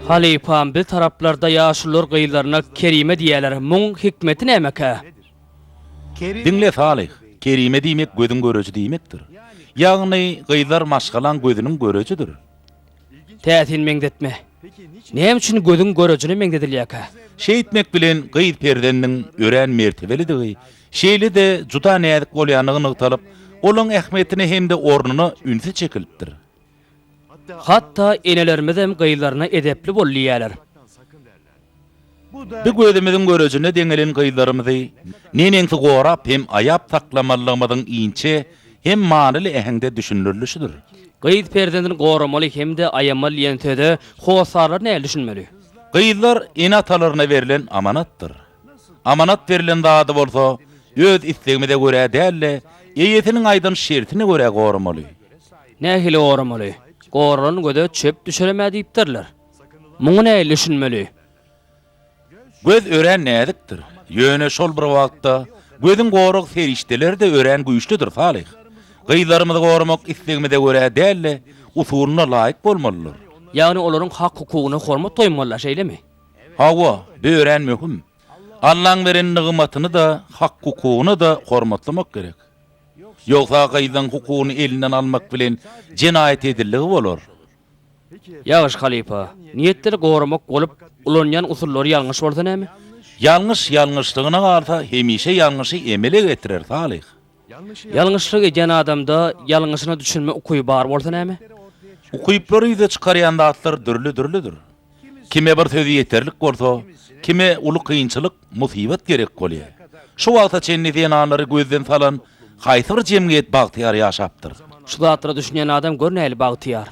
Halypam biz taraplarda ýaşulular gyzlaryna Kerime diýýäler, muň hikmeti nämekä? Diňle Salyh, Kerime diýmek gözüň göreji diýmekdir. Ýagny gyzlar maşgalaň gözüniň görejidir. Täsin meňzetme. Näme üçin gözüň görejine meňzedilýärkä? Şeýtmek bilen gyz perzendiň örän mertebelidigi, şeýle-de juda näzik bolýandygy nygtalyp, olaň ähmiýetine hem-de ornuna ünsi çekilipdir. Hatda enelerimizem gyzlaryna edepli bol diýýärler. Bu gözümiziň görejine deňelen gyzlarymyzy neneňsi gorap hem aýap saklamalydygymyzyň inçe hem manyly äheňde düşündirilişidir. Gyz perzendini goramaly hem-de aýamaly diýen söze hossarlar nähili düşünmeli? Gyzlar ene-atalaryna berlen amanatdyr. Amanat berlen zady bolsa öz islegimize görä däl-de, eýesiniň aýdan şertine görä goramaly. Nähili goramaly? Goralan göze çöp düşerem-ä diýipdirler. Muňa nähili düşünmeli? Göz örän näzikdir. Ýöne şol bir wagtda gözüň gorag serişdeleri-de örän güýçlüdir, Salyh. Gyzlarymyzy goramak islegimize görä däl-de, usulyna laýyk bolmalydyr. Ýagny olaryň hak-hukugyna hormat goýmaly, şeýlemi? Hawa, bu örän möhüm. Allaň beren nygmatyny-da, hak-hukugyny-da hormatlamak gerek. Ýogsa gyzyň hukugyny elinden almak bilen jenaýat edildigi bolar. Ýagyş halypa, niýetleri goramak bolup, ulanýan usullary ýalňyş bolsa näme? Ýalňyş ýalňyşlygyna galsa hemişe ýalňyşy emele getirer, Salyh. Ýalňyşlyk edýän adamda ýalňyşyna düşünme ukyby bar bolsa näme? Ukyplary ýüze çykarýan zatlar dürli-dürlüdir. Kime bir sözi ýeterlik bolsa, kime uly kynçylyk, musybat gerek bolýar. Şu wagta çenli zenanlary gözden salan haýsy bir jemgyýet bagtyýar ýaşapdyr? Şu zatlara düşünýän adam gör nähili bagtyýar.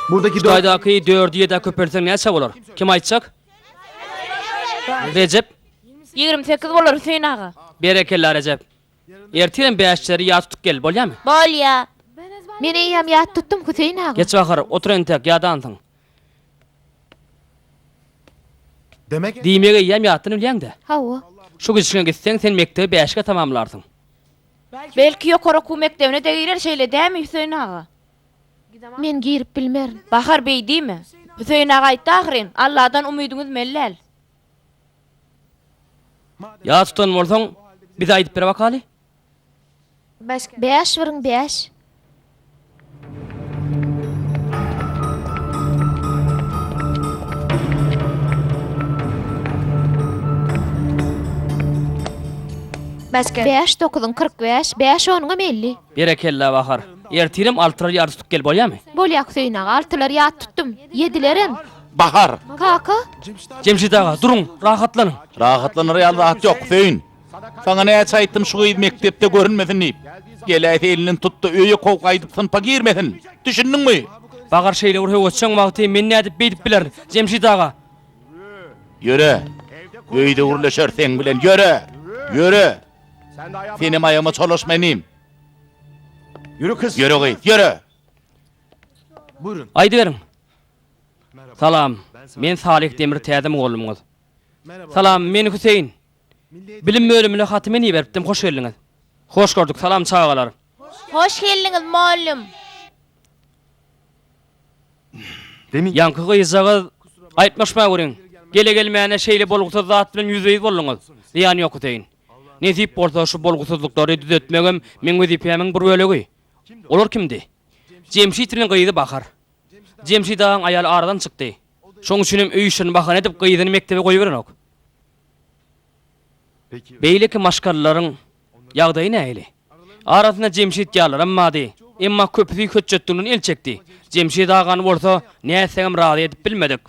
Buradaki Şu taýdaky dördi ýedä köpeltseň näçe bolar? Kim aýtjak? Rejep. 28 bolar Hüseýin aga. Berekella Rejep. Ertirem bäşleri ýat tutup gel, bolýamy? Bolýa. Men eýýäm ýat tutdum Hüseýin aga. Geç Bahar, otur entek, ýadansyň. Diýmek eýýäm ýatdan bilýäň-dä? Hawa. Şu gidişiňe gitseň, sen mekdebi bäşge tamamlarsyň. Belki ýokary okuw mekdebine-de girer, şeýle dämi Hüseýin aga? Men girip bilmerin. Bahar beý diýme. Hüseýin aga aýtdy ahyryn, Alladan umydyňy üzmeli däl. Ýat tutan bolsaň, bize aýdyp ber bakaly. Bäş biriň bäş. Bäş dokuzyň 45, bäş onuňam 50. Berekella Bahar. Ertirem altylar ýat tutup gel bolýamy? Bolýa Hüseýin aga, altylar ýat tutdum. Ýedilerem. Bahar! Kaka! Jemşit aga, duruň, rahatlanyň. Rahatlanar ýaly zat ýok, Hüseýin. Saňa näçe aýtdym şu gyz mekdepde görünmesin diýip. Geläýse elinden tut-da öýe kow gaýdyp synpa girmesin. Düşündiňmi? Bahar şeýle bir höwesjeň wagty men nädip beýdip bilerin, Jemşit aga? Ýöre! Öýde gürleşeris seň bilen, ýöre! Ýöre! Senem aýagyma çolaşma inim. Ýöre gyz, ýöre! Aýdyberiň. Salam, men Salyh Demir täze mugallymyňyz. Salam, men Hüseýin. Bilim bölümine haty men iberipdim, hoş geldiňiz. Hoş gördük, salam çagalar. Hoş geldiňiz mollum. Ýaňky gyzjagaz aýyplaşma görüň. Gele-gelmäne şeýle bolgusyz zat bilen ýüzbe-ýüz bolduňyz. Zyýany ýok Hüseýin. Nesip bolsa şu bolgusyzlyklary düzetmegem meň wezipämiň bir bölegi. Olar kimdi? Jemşit bilen gyzy Bahar. Jemşit agaň aýaly aradan çykdy. Şoň üçinem öý işlerini bahana edip gyzyny mekdebe goýberenok. Beýleki maşgalalaryň ýagdaýy nähili? Arasynda Jemşit ýalylaram bardy. Emma köpüsi hötjetliginden el çekdi. Jemşit agany bolsa nätseňem razy edip bilmedik.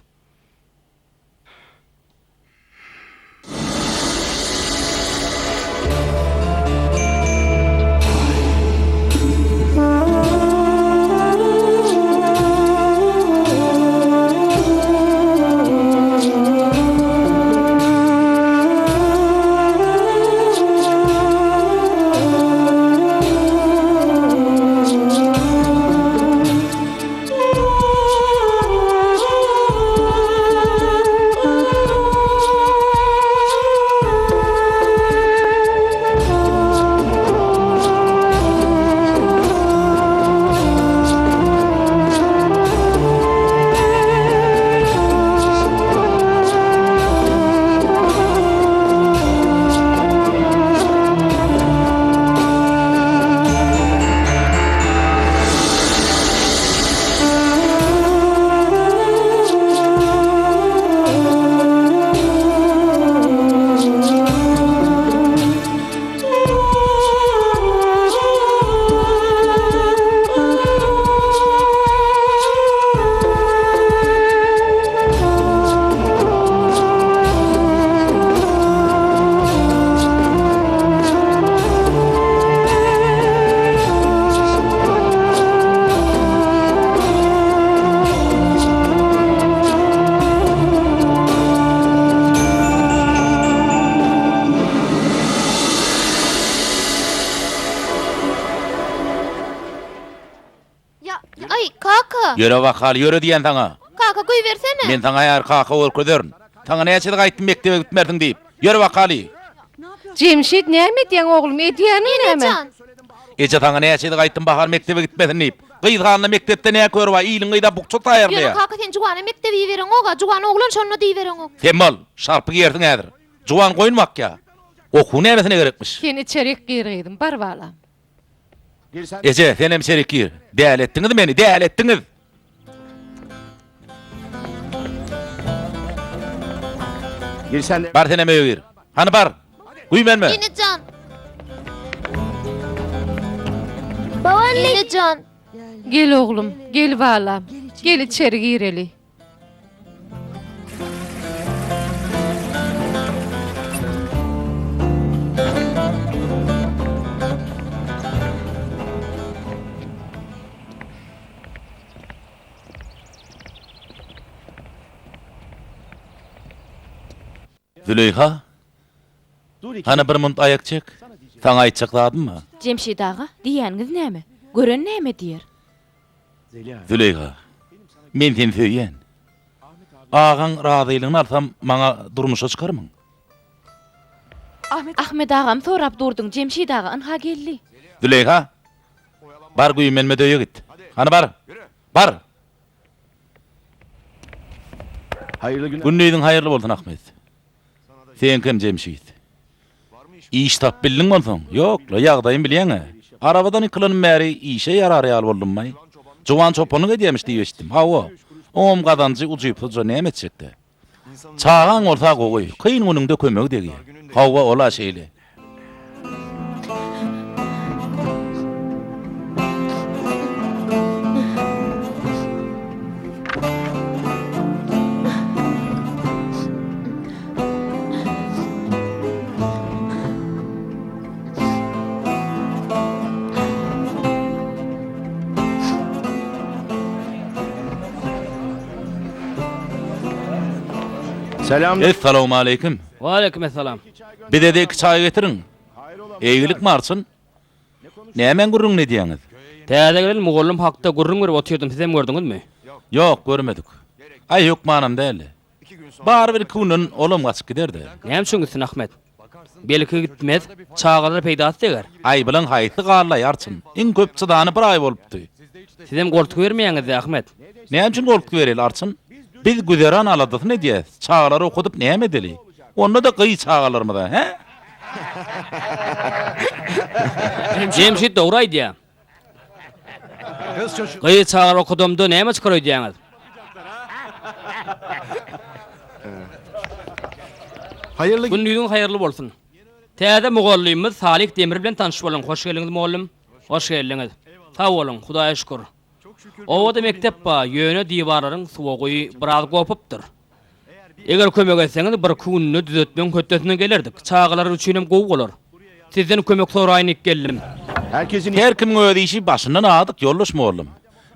Kaka! Ýöre bakaly, ýöre diýýän saňa. Kaka, goýbersene! Men saňa häzir kaka görkezerin. Saňa näçe gezek aýtdym mekdebe gitmersiň diýip. Ýöre bakaly. Jemşit, näme edýäň oglum, edýäniň näme? Ene jan! Eje saňa näçe gezek aýtdym Bahar mekdebe gitmesin diýip. Gyz halyna mekdepde nä köri bar, iliň gyza bukja taýýarlaýar. Ýöne kaka sen Juwana mekdebe ibereňok-a, Juwan oglan şonda-da ibereňok. Sem bol, şarpyk ýersiň häzir. Juwan goýun bakýa. Okuw nämesine gerekmiş? Sen içerik gir gyzym, bar balam. Eje, senem içerik gir. Däli etdiňiz meni, däli etdiňiz! Bar senem öýe gir. Hany bar. Güýmenme. Ene jan. Ene jan. Gel oglum, gel balam. Gel içeri gireli. Züleýha, hany bir munt aýak çek. Saňa aýtjak zadym bar. Jemşit aga, diýýäniňiz näme? Gören näme diýer? Züleýha, men seni söýýän. Agaň razylygyny alsam, maňa durmuşa çykarmyň? Ahmet agamy sorap durduň, Jemşit aga, ynha geldi. Züleýha, bar güýmenme-de öýe git. Hany bar! Bar! Gündiziň haýyrly bolsun, Ahmet. Seňkem, Jemşit. Iş tapyp bildiňmi onsoň? Ýok-la, ýagdaýymy bilýäň-ä. Arabadan ýykylanym bäri işe ýarar ýaly boldum-aý. Juwan çopanlyk edýämiş diýip eşitdim. Hawa, oňam gazanjy ujypsyzja näme etjek-dä. Çagaň bolsa gowy, kyn günüňde kömegi degýär. Hawa, ol-a şeýle. Selam. Essalawmaleýkim. Waleýkim essalam. Bize-de iki çaý getiriň. Eýgilikmi arçyn? Nämäň gürrüňini edýäňiz? Täze gelen mugallym hakda gürrüň berip otyrdym, sizem gördüňizmi? Ýok, görmedik. Aý, hökmanam däldi. Barybir iki günden olam gaçyp giderdi. Näme üçin gitsin, Ahmet? Belki gitmez, çagalara peýdasy deger. Aý, bulaň haýsy galdy-aý, arçyn? Iň köp çydany bir aý bolupdy. Sizem goltgy bermeýäňiz-dä, Ahmet. Näme üçin goltgy bereli, arçyn? Biz güzeran aladasyny edýäs, çagalary okadyp näme edeli? Onda-da gyz çagalarymyza, hä? Jemşit dogry aýdýar. Gyz çagalary okadamda näme çykar öýdýäňiz? Haýyrly Gündiziň haýyrly bolsun. Täze mugallymymyz Salyh Demir bilen tanyş boluň. Hoş geldiňiz mugallym. Hoş geldiňiz. Sag boluň, Hudaýa şükür. Obada mekdep bar, ýöne diwarlaryň suwagy biraz gopupdyr. Eger kömek etseňiz, birki günde düzetmegiň hötdesinden gelerdik. Çagalar üçinem gowy bolar. Sizden kömek soraýyn diýip geldim. Her kimiň öz işi başyndan adyk, ýoldaş mugallym.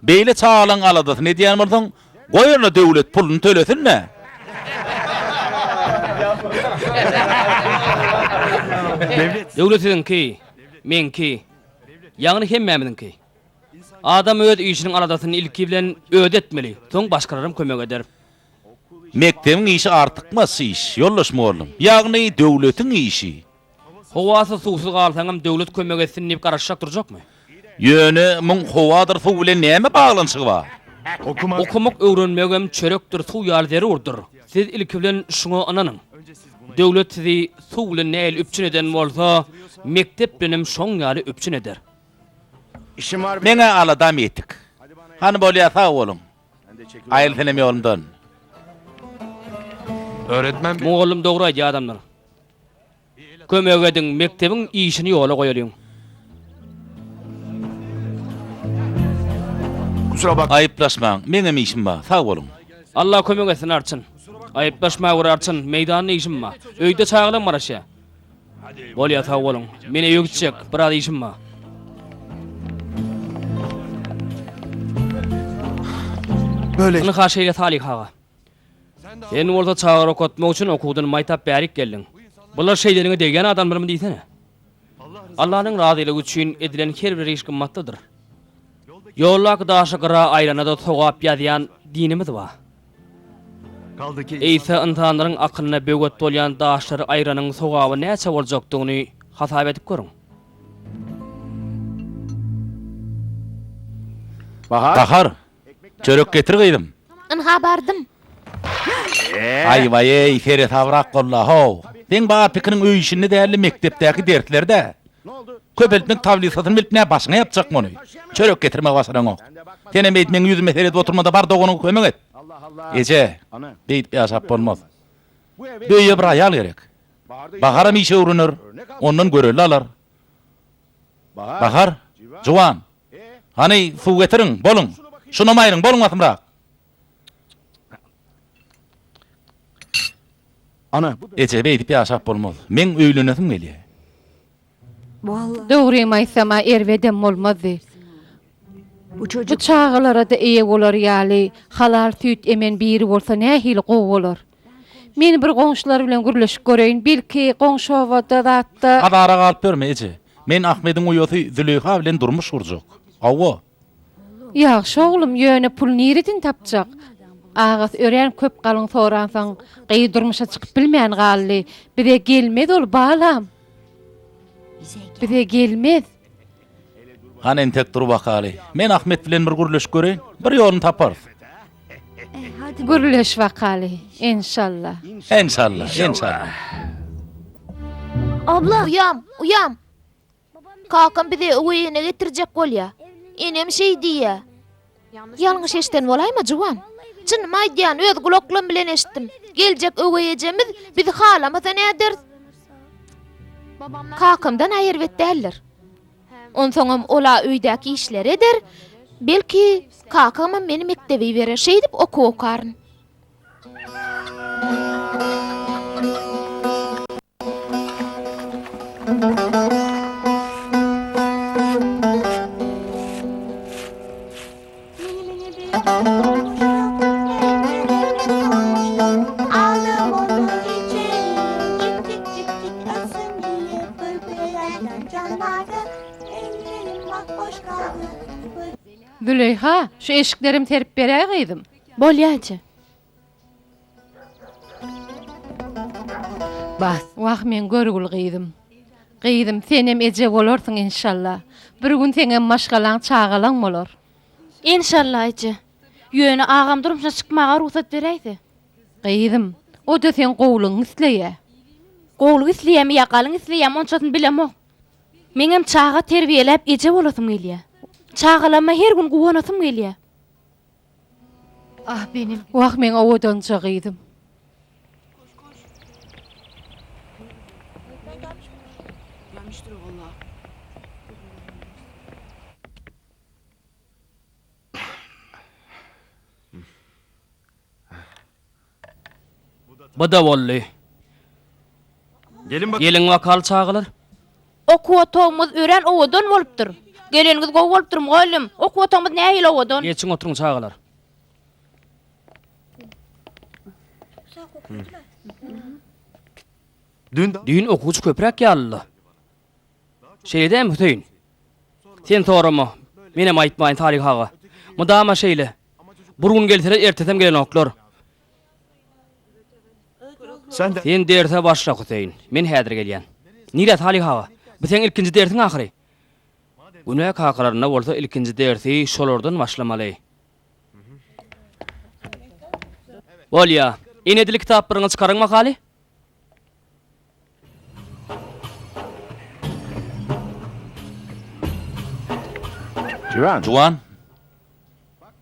Beýle çagalaň aladasyny edýän bolsaň, goý onda döwlet puluny tölesin-dä. Döwlet siziňki, meňki, ýagny hemmämiziňki. Adam öz işiniň aladasyny ilki bilen özi etmeli, soň başgalaram kömek eder. Mekdebiň işi artykmaç iş, ýoldaş mugallym. Ýagny döwletiň işi. Howasyz suwsuz galsaňam döwlet kömek etsin diýip garaşjak durjakmy? Ýöne muň howadyr suw bilen näme baglanyşygy bar? Okamak öwrenmegem çörekdir suw ýaly zerurdyr. Siz ilki bilen şuňa ynanyň. Döwlet sizi suw bilen nähili üpjün eden bolsa, mekdep bilenem şoň ýaly üpjün eder. Meň-ä aladam ýetik. Hany bolýa sag boluň. Aýyl senem ýolumdan. Mugallym dogry aýdýar adamlar. Kömek ediň mekdebiň işini ýola goýalyň. Aýyplaşmaň, meňem işim bar. Sag boluň. Allah kömek etsin arçyn. Aýyplaşma gör arçyn, meýdanda işim bar. Öýde çagalam garaşýar. Bolýa sag boluň. Men öýe gitjek, biraz işim bar. Ynha şeýle Salyh aga. Sen bolsa çagalary okatmak üçin okuwdan maýtap bärik geldiň. Bular şeýdeniňe degýän adamlarmy diýsene. Allanyň razylygy üçin edilen her bir iş gymmatlydyr. Ýoldaky daşy gyra aýrana-da sogap ýazýan dinimiz bar. Eýse ynsanlaryň akylyna böwet bolýan daşlary aýranyň sogaby näçe boljakdygyny hasap edip görüň. Bahar, çörek getir gyzym. Ynha bardym. Aý-waý-eý, seresabrak bol-la, how! Seň bar pikiriň öý işinde däl-de, mekdepdäki derslerde. Köpeltmek tablisasyny bilip nä başyňa ýapjakmy ony? Çörek getirmegi başaraňok. Senem beýdip meň ýüzüme seredip oturma-da bar doganyňa kömek et. Eje, beýdip ýaşap bolmaz. Bu öýe bir aýal gerek. Baharam işe öwrener, ondan görelde alar. Bahar, juwan, hany suw getiriň, boluň. Şunam aýryň, boluň basymrak. Eje, beýdip ýaşap bolmaz. Meň öýlenesim gelýär. Dogrymy aýtsam-a erbedem bolmazdy. Bu çagalara-da eýe bolar ýaly halal süýt emen biri bolsa nähili gowy bolar. Men bir goňşular bilen gürleşip göreýin, belki goňşy obada zatda. Azara galyp ýörme, eje. Men Ahmediň uýasy Züleýha bilen durmuş gurjak. Hawa. Ýagşy oglum, ýöne pul nireden tapjak? Agasy örän köp galyň soransoň, gyz durmuşa çykyp bilmän galdy. Bize gelmez ol, balam. Bize gelmez. Hany entek dur bakaly. Men Ahmet bilen bir gürleşip göreýin. Bir ýoluny taparys. Gürleş bakaly. Enşalla. Enşalla, enşalla. Abla! Uýam, uýam! Kakam bizi öweý ene getirjek bolýa. Enem şeý diýýä. Ýalňyş eşden bolaýma, juwan? Çynymy aýdýan, öz gulaklam bilen eşitdim. Geljek öweý ejemiz bizi halamasa näderis? Kakamdan-a erbet däldir. Onsoňam ol-a öýdäki işleri eder. Belki, kakamam meni mekdebe iberer. Şeýdip okuw okaryn. Züleýha, şu eşiklerimi serip beräý gyzym. Bolýa eje. Bas. Wah meň görgüli gyzym. Gyzym senem eje bolarsyň enşalla. Bir gün seňem maşgalaň çagalaň bolar. Enşalla eje. Ýöne agam durmuşa çykmaga rugsat beräýse. Gyzym, o-da seň gowulygyňy isleýä. Gowulyk isleýämi ýa galyň isleýämi onçasyny bilemok. Meňem çaga terbiýeläp eje bolasym gelýä. Çagalama her gün guwanasym gelýä. Wah meň owadanja gyzym. Bu-da boldy. Geliň bakaly çagalar. Okuw otagymyz örän owadan bolupdyr. Geleniňiz gowy bolupdyr, mugallym. Okuw otagymyz nähili owadan. Geçiň oturyň çagalar. Düýn okuwçy köpräk ýalydy. Şeýle dälmi, Hüseýin? Sen sorama, menem aýtmaýyn, Salyh aga. Mydama şeýle. Bir gün gelseler, ertesem gelenoklar. Sen derse başla, Hüseýin. Men häzir gelýän. Nirä, Salyh aga? Bu seň ilkinji dersiň ahyry. Günä kakalarynda bolsa ilkinji dersi şolardan başlamaly. Bolýa. Ene dili kitaplaryňyzy çykaryň bakaly. Juwan.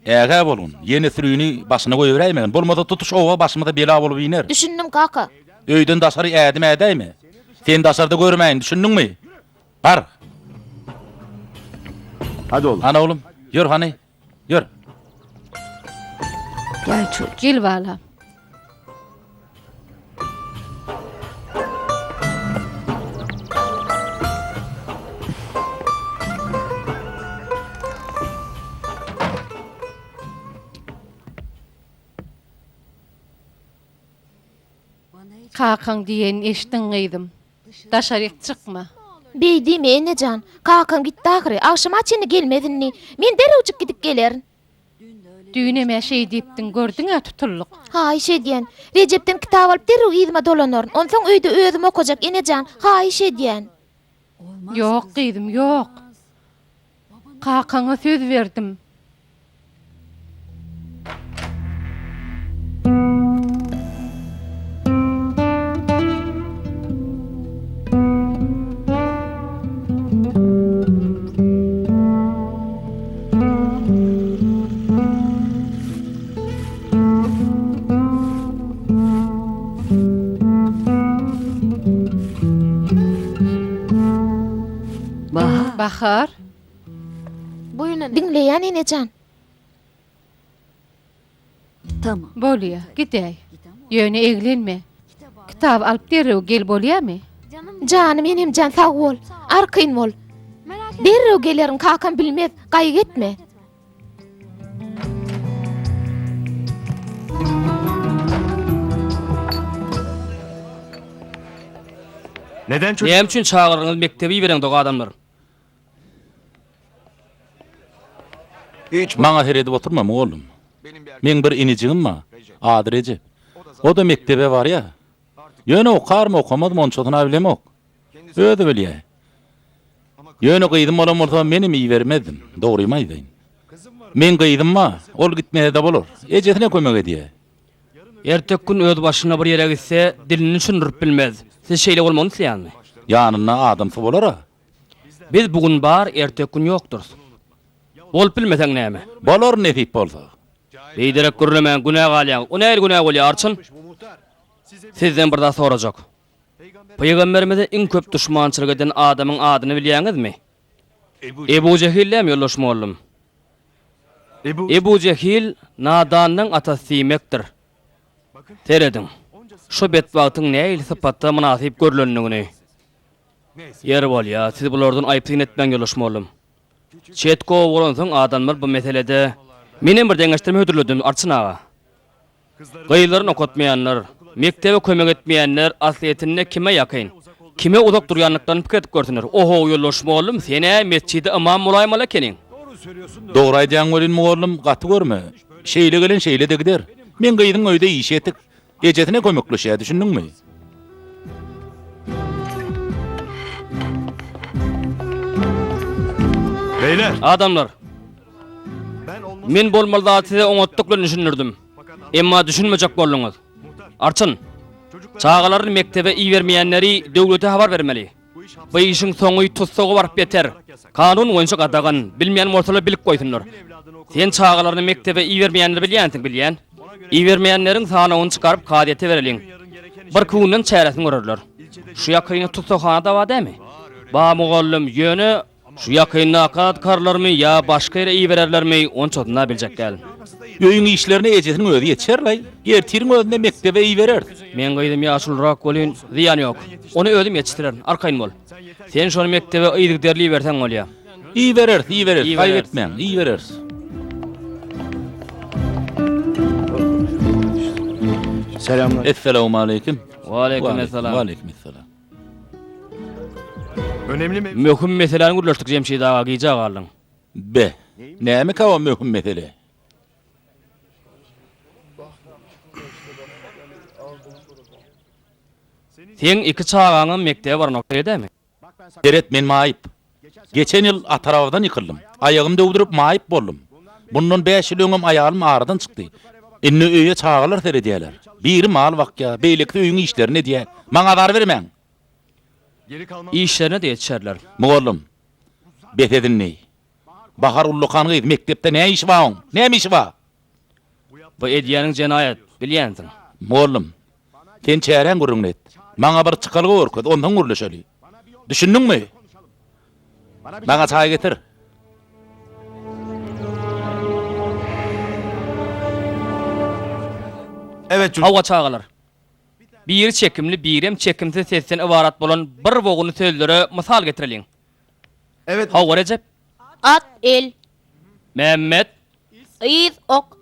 Ägä bolgun, ýene sürini başyna goýberäýmegin, bolmasa tutuş oba başymyza bela bolup iner. Düşündim, kaka. Öýden daşary ädim ädäýme. Seni daşarda görmäýin, düşündiňmi? Bar. Hadi oglum. Hany oglum, ýör hany, ýör. Gel balam. Kakaň diýenini eşitdiň gyzym. Daşaryk çykma. Beý diýme, ene jan. Kakam gitdi ahyry. Agşama çenli gelmez indi. Men derrewjik gidip gelerin. Düýnem-ä şeý diýipdiň, gördüň-ä tutuldyk. Haýyş edýän. Rejepden kitap alyp derrew yzyma dolanaryn. Onsoň öýde özüm okajak, ene jan. Haýyş edýän. Ýok, gyzym, ýok. Kakaňa söz berdim. Bahar. Diňleýän enejan. Bolýa, gidäý. Ýöne eglenme. Kitaby alyp derrew gel bolýamy? Janym enemjan sag bol. Arkaýyn bol. Derrew gelerin kakam bilmez, gaýgy etme. Näme üçin çagalaryňyzy mekdebe ibereňzok adamlar? Maňa seredip oturma, mugallym. Meň bir inijigim bar, ady Rejep. O-da mekdebe barýar. Ýöne okarmy, okamazmy, onçasyny-a bilemok. Özi bilýär. Ýöne gyzym bolan bolsa, menem ibermezdim, dogrymy aýdaýyn. Meň gyzym bar, ol gitmese-de bolar. Ejesine kömek edýär. Erteki gün öz başyna bir ýere gitse, dilini düşündirip bilmez. Siz şeýle bolmagyny isleýäňizmi? Ýanynda adamsy bolar-a. Biz bu gün bar, erteki gün ýokdurys. Bolup bilmeseň näme? Bolar nesip bolsa. Biderek gürlemäň, günä galýaňyz. O nähili günä bolýar, arçyn? Sizden bir zat sorajak. Pygamberimize iň köp duşmançylyk eden adamyň adyny bilýäňizmi? Ebu Jehil dämi, ýoldaş mollum? Ebu Jehil nadanlaň atasy diýmekdir. Serediň, şo betbagtyň nähili sypatda mynasyp görlendigini. Ýeri bolýa, siz bulardan aýyp-syn etmäň ýoldaş mollum. Çet gowy bolansoň adamlar bu meselede Menem bir deňeşdirme hödürledim Arçyn aga. Gyzlaryny okatmaýanlar, mekdebe kömek etmeýänler aslyýetinde kime ýakyn, kime uzak durýandyklaryny pikir edip görsünler. Ohow ýoldaş mollum sen-ä metjide ymam bolaýmaly ekeniň. Dogry aýdýaň welin mugallym gaty görme. Şeýle gelen şeýle-de gider. Meň gyzyň öýde işi ýetik. Ejesine kömekleşýär, düşündiňmi? Beýler! Adamlar! Men bolmaly zady size oňatlyk bilen düşündirdim. Emma düşünmejek bolduňyz. Arçyn, çagalaryny mekdebe ibermeýänleri döwlete habar bermeli. Bu işiň soňy tussaga baryp ýeter. Kanun boýunça gadagan. Bilmeýän bolsalar bilip goýsunlar. Sen çagalaryny mekdebe ibermeýänleri bilýänsiň, bilýän. Ibermeýänleriň sanawyny çykaryp kazyýete bereliň. Birki günden çäresini görerler. Şu ýakynda tussaghana-da bar dämi? Bar mugallym, ýöne Şu ýakyndaky atkarlarmy ýa başga ýere ibererlermi, onçasyny-a biljek däl. Öýüň işlerine ejesiniň özi ýetişer-laý. Ertiriň özünde mekdebe ibereris. Meň gyzym ýaşulurak welin, zyýany ýok. Ony özüm ýetişdirerin, arkaýyn bol. Sen şony mekdebe yzygiderli iberseň bolýa. Ibereris, ibereris, gaýgy etmäň, ibereris. Selamlar. Essalawmaleýkim. Waleýkim essalam. Waleýkim essalam. Möhüm meseläni gürleşdik Jemşit aga gijä galdyň. Be, nämeka o möhüm mesele? Seň iki çagaňam mekdebe baranok şeýle dämi? Seret men maýyp. Geçen ýyl at arabadan ýykyldym. Aýagymy döwdürip maýyp boldum. Bundan bäş ýyl öňem aýalym aradan çykdy. Indi öýe çagalar seredýärler. Biri mal bakýar, beýlekisi öýüň işlerini edýär. Maňa azar bermäň! Işlerine-de ýetişerler. Mugallym, bes et indi. Bahar ullakan gyz, mekdepde nä işi bar oň? Näme işi bar? Bu edýäniň jenaýat, bilýänsiň. Mollum, sen çäräň gürrüňini et. Maňa bir çykalga görkez, onsoň gürleşeli. Düşündiňmi? Maňa çaý getir. Hawa, çagalar. Biri çekimli, birem çekimsiz sesden ybarat bolan bir bogunly sözlere mysal getireliň. Hawa, Rejep. At, el. Mämmet. Yz, ok.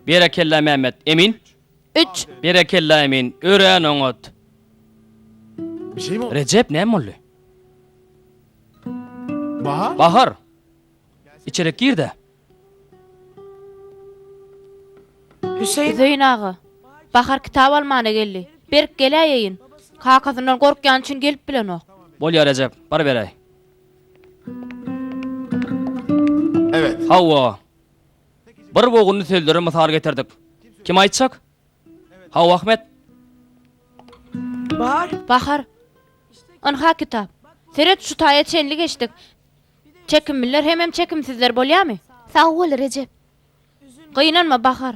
Berekella Mämmet. Emin. Üç. Berekella Emin. Örän oňat. Rejep näme boldy? Bahar! Içerik gir-de. Hüseýin aga, Bahar kitap almana geldi. Berk geläýeýin. Kakasyndan gorkýany üçin gelip bilenok. Bolýar Rejep, baryberäý. Evet. Hawa. Bir bogunly sözlere mysal getirdik. Kim aýtjak? Hawa Ahmet. Bahar. Ynha kitap. Seret şu taýa çenli geçdik. Çekimliler hemem çekimsizler bolýamy? Sag bol Rejep. Gynanma Bahar.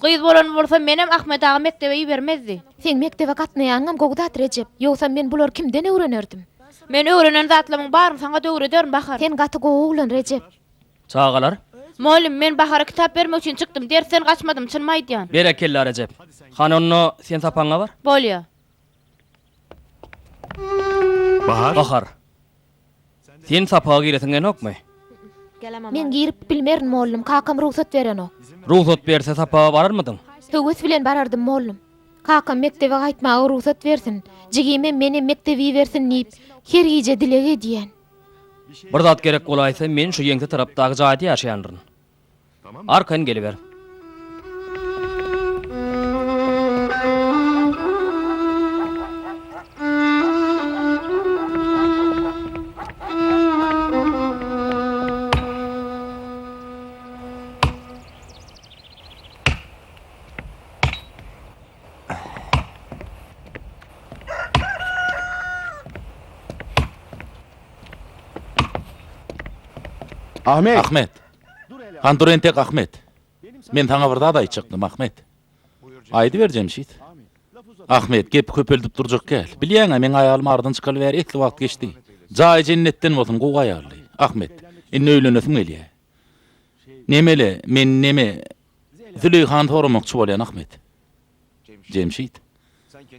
Gyz bolan bolsa menem Ahmet aga mekdebe ibermezdi. Seň mekdebe gatnaýanyňam gowy zat Rejep. Ýogsam men bulary kimden öwrenerdim? Men öwrenen zatlamyň baryny saňa-da öwrederin Bahar. Sen gaty gowy oglan Rejep. Çagalar. Mugallym, men Bahara kitap bermek üçin çykdym. Dersden gaçmadym, çynymy aýdýan. Berekella Rejep. Hany onda sen sapagyňa bar. Bolýa. Bahar. Bahar. Sen sapaga giresiň gelenokmy? Men girip bilmerin mollum, kakam rugsat berenok. Rugsat berse sapaga bararmydyň? Höwes bilen barardym mollum. Kakam mekdebe gaýtmaga rugsat bersin, jigimem menem mekdebe ibersin diýip, her gije dileg edýän. Bir zat gerek bolaýsa, men şu ýeňse tarapdaky jaýda ýaşaýandyryn. Arkaýyn geliber. Ahmet. Ahmet. Han dur entek Ahmet. Men saňa bir zat aýtjakdym Ahmet. Aýdyber Jemşit. Ahmet, gepi köpeldip durjak däl. Bilýäň-ä, meň aýalym aradan çykaly bäri esli wagt geçdi. Jaýy jennetden bolsun, gowy aýaldy. Ahmet, indi öýlenesim gelýä. Nemele, men neme, Züleýhany soramakçy bolýan Ahmet. Jemşit,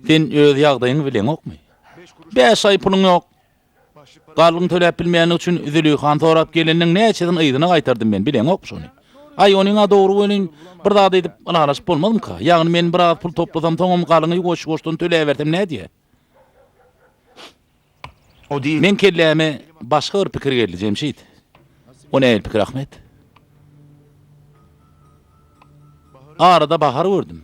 sen öz ýagdaýyňy bileňokmy? Bäş aý puluň ýok. Galyň töläp bilmeýäni üçin Züleýhany sorap geleniniň näçesini yzyna gaýtardym men, bileňokmy şony? Aý, onyň-a dogry welin, bir zat edip ylalaşyp bolmazmyka? Ýagny men biraz pul toplasam, soňam galyňy ýuwaş-ýuwaşdan töläbersem nädýä? Meň kelläme başga bir pikir geldi, Jemşit. O nähili pikir, Ahmet? Arada Bahary gördüm.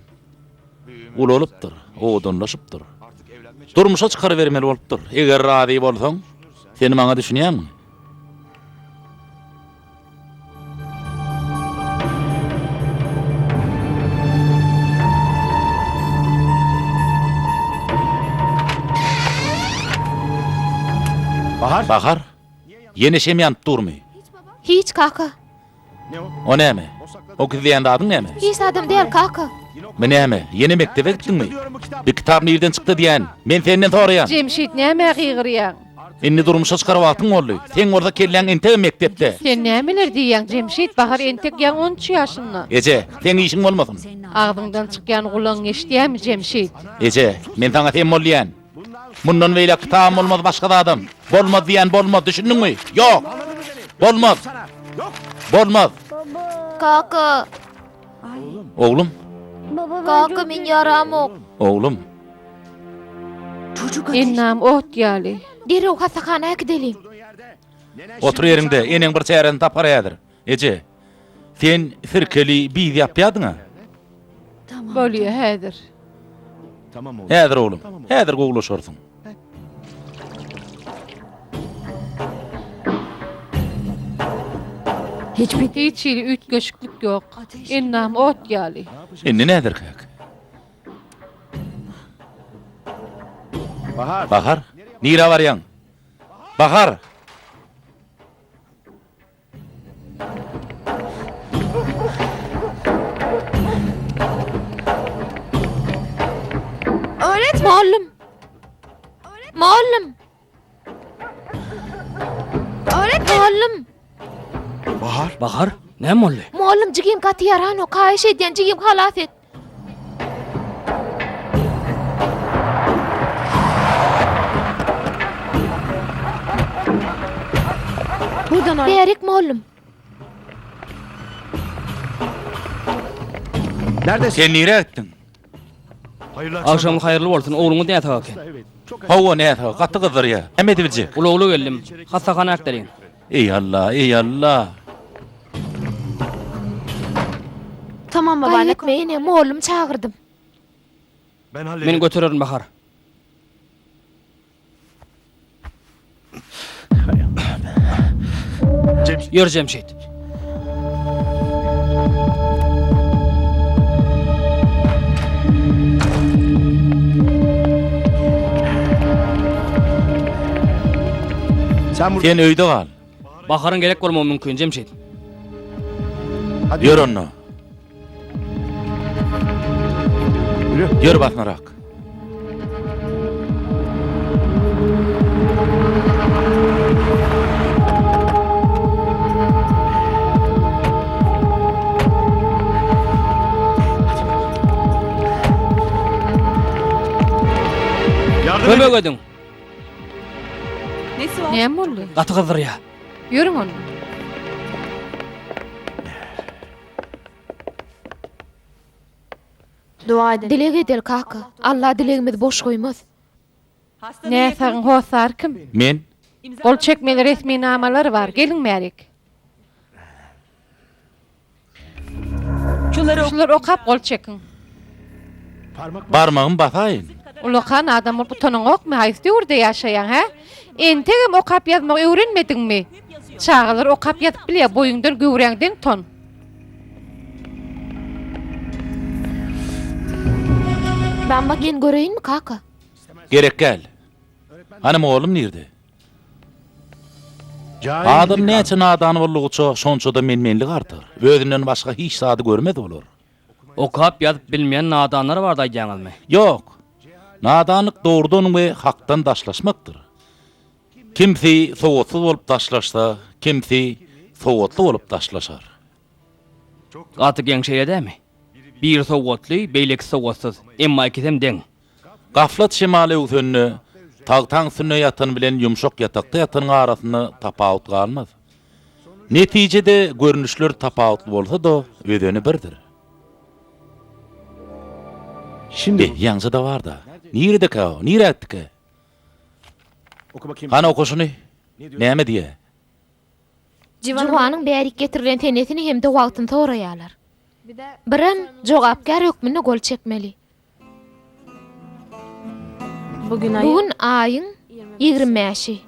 Ulalypdyr, owadanlaşypdyr. Durmuşa çykarybermeli bolupdyr. Eger razy bolsaň, sen maňa düşünýäňmi? Bahar. Bahar. Ýene şem ýanyp durmy? Hiç kaka. O näme? O gizleýän zadyň näme? Hiç zadam däl kaka. Bu näme? Ýene mekdebe gitdiňmi? Bir kitap nirden çykdy diýän? Men senden soraýan. Jemşit nämä gygyrýaň? Indi durmuşa çykar wagtyň boldy. Seň bolsa kelläň entegem mekdepde. Sen nämeler diýýäň Jemşit, Bahar entek ýaňy 13 ýaşynda. Eje, seň işiň bolmasyn. Agzyňdan çykýany gulagyň eşidýämi Jemşit? Eje, men saňa sen bol diýän. Mundan beýläk kitabam bolmaz, başga zadam. Bolmaz diýän bolmaz, düşündiňmi? Ýok! Bolmaz! Bolmaz! Kaka. Oglum. Kaka men ýaramok. Oglum. Ennam ot ýaly. Derrew hassahana äkideliň. Otur ýeriňde, eneň bir çäresini tapar häzir. Eje, sen sirkeli biz ýapýadyň-a? Bolýa häzir. Häzir oglum, häzir gowulaşarsyň. Hiç hili üýtgeşiklik ýok. Ennam ot ýaly. Indi näderkäk? Bahar, nirä barýaň? Bahar! Mugallym! Mugallym! Mugallym! Bahar. Bahar, näme boldy? Mugallym jigim gaty ýaranok, haýyş edýän jigim halas et. Bärik mugallym. Neredesin? Sen nirä gitdiň? Agşamyň haýyrly bolsun, ogluňyz näsag eken? Hawa, näsag, gaty gyzdyrýar. Näme edibiljek? Ulagly geldim. Hassahana äkideliň. Eý Alla, eý Alla! Tamam baba. Gaýgy etme ene, mollum çagyrdym. Men götererin Bahar. Ýör Jemşit. Sen öýde gal. Baharyň gerek bolmagy mümkin, Jemşit. Ýör onda. Ýör basmarak. Kömek ediň. Näme boldy? Gaty gyzdyrýar. Ýörüň onda. Dileg edeli kaka. Alla dilegimizi boş goýmaz. Näsagyň hossary kim? Men. Gol çekmeli resminamalary bar. Geliň bärik. Şulary okap gol çekiň. Barmagymy basaýyn. Ullakan adam bolup utanyňokmy? Haýsy döwürde ýaşaýaň, hä? Entegem okap ýazmagy öwrenmediňmi? Çagalar okap ýazyp bilýär, boýuňdan göwräňden utan. Men göreýinmi kaka? Gerek däl. Hany mugallym nirde? Adam näçe nadan boldugyça, şonça-da men-menlik artar. Özünden başga hiç zady görmez bolar. Okap ýazyp bilmeýän nadanlar bardy aýdýaňyzmy? Ýok. Nadanlyk dogrudan we hakdan daşlaşmakdyr. Kimsi sowatsyz bolup daşlaşsa, kimsi sowatly bolup daşlaşar. Gaty geň şeýle dämi? Biri sowatly, beýlekisi sowatsyz. Emma ikisem deň. Gaflat şemaly öwsende, tagtaň üstünde ýatan bilen ýumşak ýatakda ýatanyň arasynda tapawut galmaz. Netijede görnüşler tapawutly bolsa-da, özeni birdir. Be, ýaňja-da bar-da. Niredekä o? Nirä gitdikä? Hany oka şuny. Näme diýýä? Juwanyň bärik getirilen senesini hem-de wagtyny soraýarlar. Birem jogapkär hökmünde gol çekmeli. Bu gün aýyň 25-i.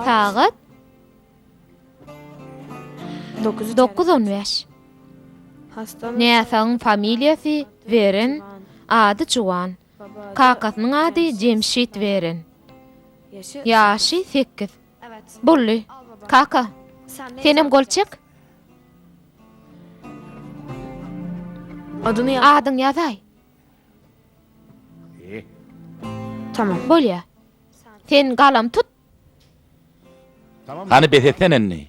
Sagat 9:15. Näsagyň familiýasy Weren, ady Juwan. Kakasynyň ady Jemşit Weren. Ýaşy sekiz. Boldy. Kaka, senem gol çek. Adyňy ýazaý. Bolýa. Sen galam tut. Hany bes etsene indi.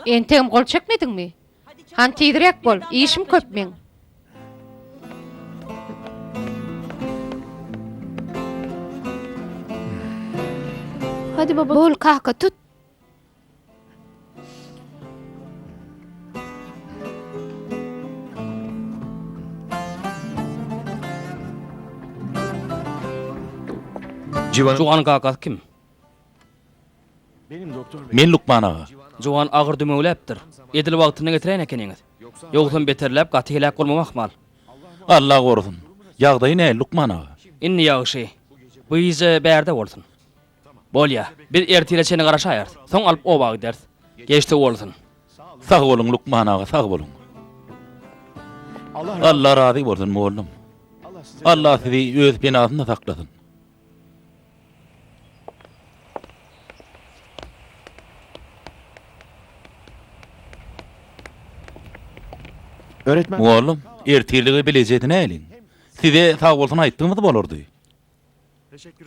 Entegem gol çekmediňmi? Hany tizräk bol, işim köp meň. Bol kaka tut. Juwanyň kakasy kim? Men lukman aga. Juwan agyr dümewläpdir. Edil wagtynda getiräýen ekeniňiz. Ýogsam beterläp gaty heläk bolmam ahmal. Allah gorusyn. Ýagdaýy nähili lukman aga? Indi ýagşy. Bu gije bärde bolsun. Bolýa. Biz ertire çenli garaşaýarys. Soň alyp oba gideris. Geçdi bolsun. Sag boluň lukman aga sag boluň. Allah razy bolsun mollum. Allah sizi öz penasynda saklasyn. Mugallym, ertirlige bileje edinäýeliň. Size sag bolsun aýtdygymyz bolardy.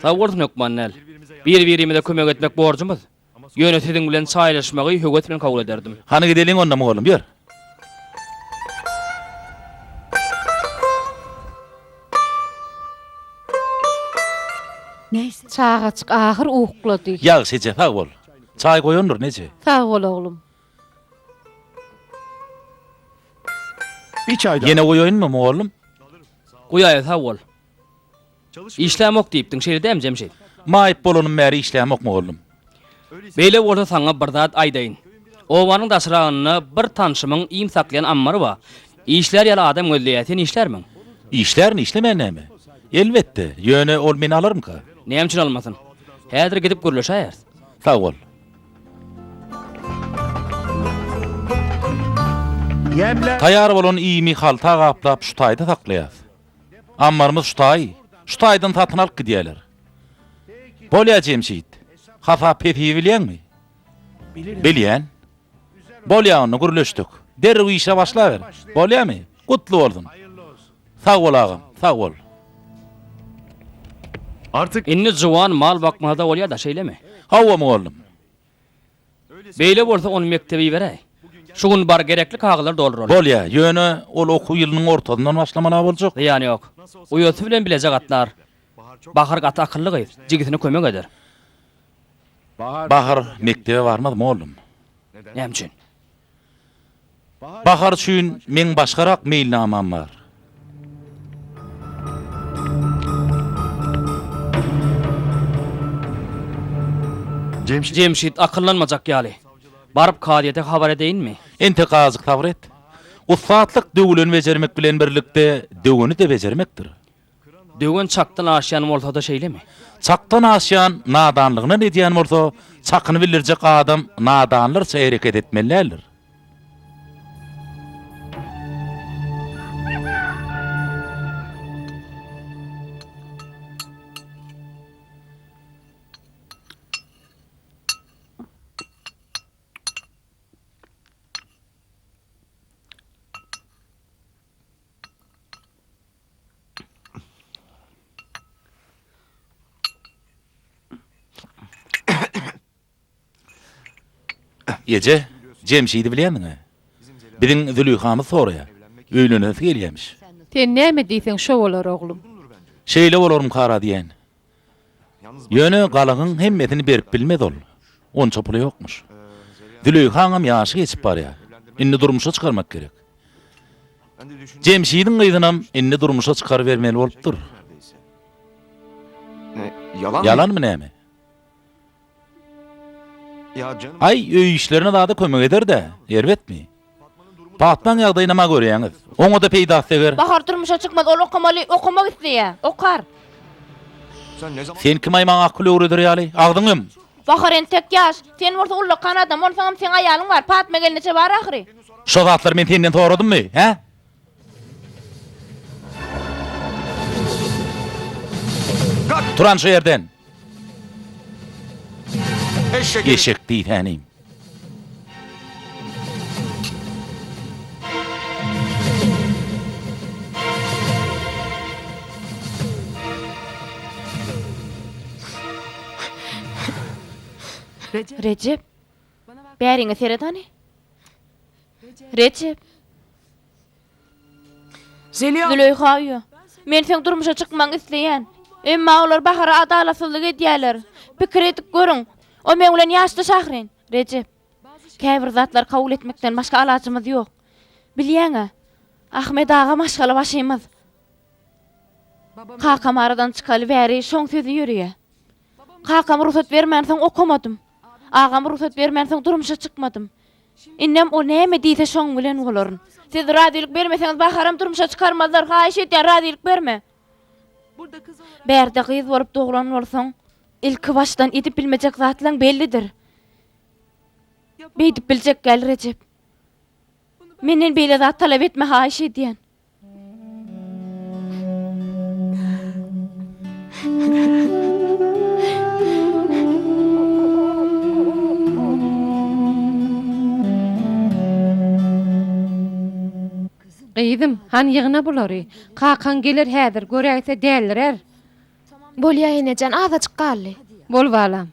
Sag bolsun hökman däl. Bir-birimize kömek etmek borjumyz. Ýöne siziň bilen çaýlaşmagy höwes bilen kabul ederdim. Hany gideliň onda mugallym, ýör. Çagajyk ahyr uklady. Ýagşy eje, sag bol. Çaý goýandyryn eje. Sag bol oglum. Ýene goýaýynmy mugallym? Goýaý, sag bol. Işlämok diýipdiň, şeýle dämi, Jemşit? Maýyp bolanym bäri işlämok, mugallym. Beýle bolsa saňa bir zat aýdaýyn. Obanyň daşragynda bir tanşymyň iým saklaýan ammary bar. Işlär ýaly adam gözleýär. Sen işlärmiň? Işlärin, işlemän näme? Elbetde, ýöne ol meni alarmyka? Näme üçin almasyn? Häzir gidip gürleşäýeris. Sag bol. Taýýar bolan iými halta gaplap şu taýda saklaýas. Ammarymyz şu taý, şu taýdan satyn alyp gidýärler. Bolýa Jemşit, hasap hesibi bilýäňmi? Bilýän. Bolýa onda gürleşdik. Derrew işe başlaber. Bolýamy? Gutly bolsun. Sag bol agam, sag bol. Artık Indi juwan mal bakmasa-da bolýa-da, şeýlemi? Hawa mugallym. Beýle bolsa ony mekdebe iberäý. Şu gün bar gerekli kagyzlary dolduraly. Bolýa, ýöne ol okuw ýylynyň ortasyndan başlamaly boljak. Zyýany ýok. Uýasy bilen bileje gatnar. Bahar gaty akylly gyz, jigisine kömek eder. Bahar mekdebe barmaz mollum. Näme üçin? Bahar üçin meň başgarak meýilnamam bar. Jemşit akyllanmajak ýaly. Baryp kazyýete habar edeýinmi? Entek azajyk sabyr et. Ussatlyk döwüleni bejermek bilen birlikde döweni-de bejermekdir. Döwen çakdan aşýan bolsa-da şeýlemi? Çakdan aşýan nadanlygyndan edýän bolsa, çakyny bildirjek adam nadanlarça hereket etmeli däldir. Eje, Jemşidi bilýändiň-ä? Biziň Züleýhamyz soraýar. Öýlenesi gelýämiş. Sen näme diýseň şo bolar, oglum. Şeýle bolarmykara diýen. Ýöne galagyň hemmesini berip bilmez ol. Onça puly ýokmuş. Züleýhaňam ýaşy geçip barýar. Indi durmuşa çykarmak gerek. Jemşidiň gyzynam indi durmuşa çykarybermeli bolupdyr. Ýalanmy näme? Aý, öý işlerine zada kömek eder-dä, erbetmi? Patmaň ýagdaýynam-a görýäňiz. Oňa-da peýdasy deger. Bahar durmuşa çykmaz, ol okamaly, okamak isleýär. Okar. Sen kim-aý maňa akyl öwreder ýaly? Agzyňy ýum! Bahar entek ýaş. Sen bolsa ullakan adam, onsoňam seň aýalyň bar, Patma gelneje bar ahyry. Şo zatlary men senden soradymmy, hä? Turan şu ýerden! Eşek diýsänim. Rejep, bäriňe seret hany. Rejep. Züleýha uýa, men seň durmuşa çykmagyňy isleýän. Emma olar Bahara adalatsyzlyk edýärler. Pikir edip görüň, o meň bilen ýaşdaş ahyryn. Rejep, käbir zatlary kabul etmekden başga alajymyz ýok. Bilýäň-ä, Ahmet aga maşgala başymyz. Kakam aradan çykaly bäri şoň sözi ýörýär. Kakam rugsat bermänsoň okamadym. Agam rugsat bermänsoň durmuşa çykmadym. Indem o näme diýse şoň bilen bolaryn. Siz razylyk bermeseňiz Baharam durmuşa çykarmazlar, haýyş edýän razylyk berme. Bärde gyz bolup doglan bolsaň, ilki başdan edip bilmejek zatlaň bellidir. Beýdip biljek däl Rejep. Menden beýle zat talap etme haýyş edýän. Gyzym, hany ýygna bulary. Kakaň geler häzir, göräýse dälirär. Bolýa enejan, azajyk galdy. Bol balam.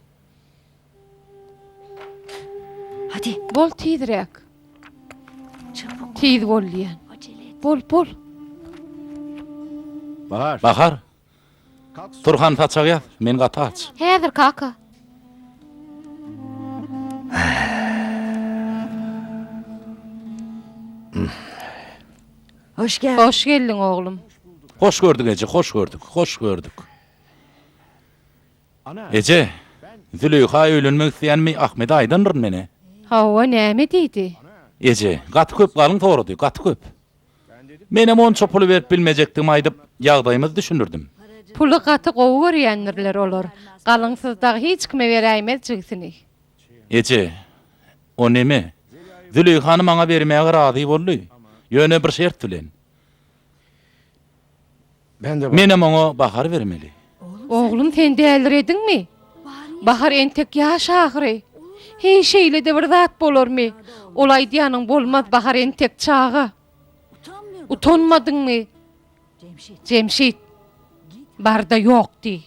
Bol tizräk. Tiz bol diýýän. Bol, bol. Bahar. Bahar. Tur hany saçagy ýaz. Men gaty aç. Häzir kaka. Hoş geldiň oglum. Hoş gördük eje, hoş gördük, hoş gördük. Eje, Züleýha öýlenmek isleýänimi Ahmede aýdandyryn men-ä. Hawa, näme diýdi? Eje, gaty köp galyň sorady, gaty köp. Menem onça puly berip bilmejekdigimi aýdyp, ýagdaýymyzy düşündirdim. Puly gaty gowy görýändirler olar. Galyňsyz dagy hiç kime beräýmez jigisini. Eje, o neme? Züleýhany maňa bermäge razy boldy. Ýöne bir şert bilen. Menem oňa Bahary bermeli. Oglum sen dälirediňmi? Bahar entek ýaş ahyry. Heý şeýle-de bir zat bolarmy? Ol aýdýanyň bolmaz Bahar entek çaga. Utanmadyňmy? Jemşit, bar-da ýok diý.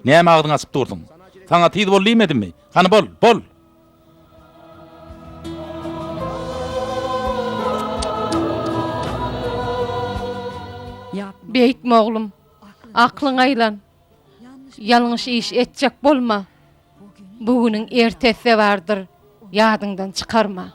Näme agzyňy açyp dursuň? Saňa tiz bol diýmedimmi? Hany bol, bol! Beýtme oglum. Aklyňa aýlan. Ýalňyş iş etjek bolma. Bu günüň ertesi-de bardyr, ýadyňdan çykarma.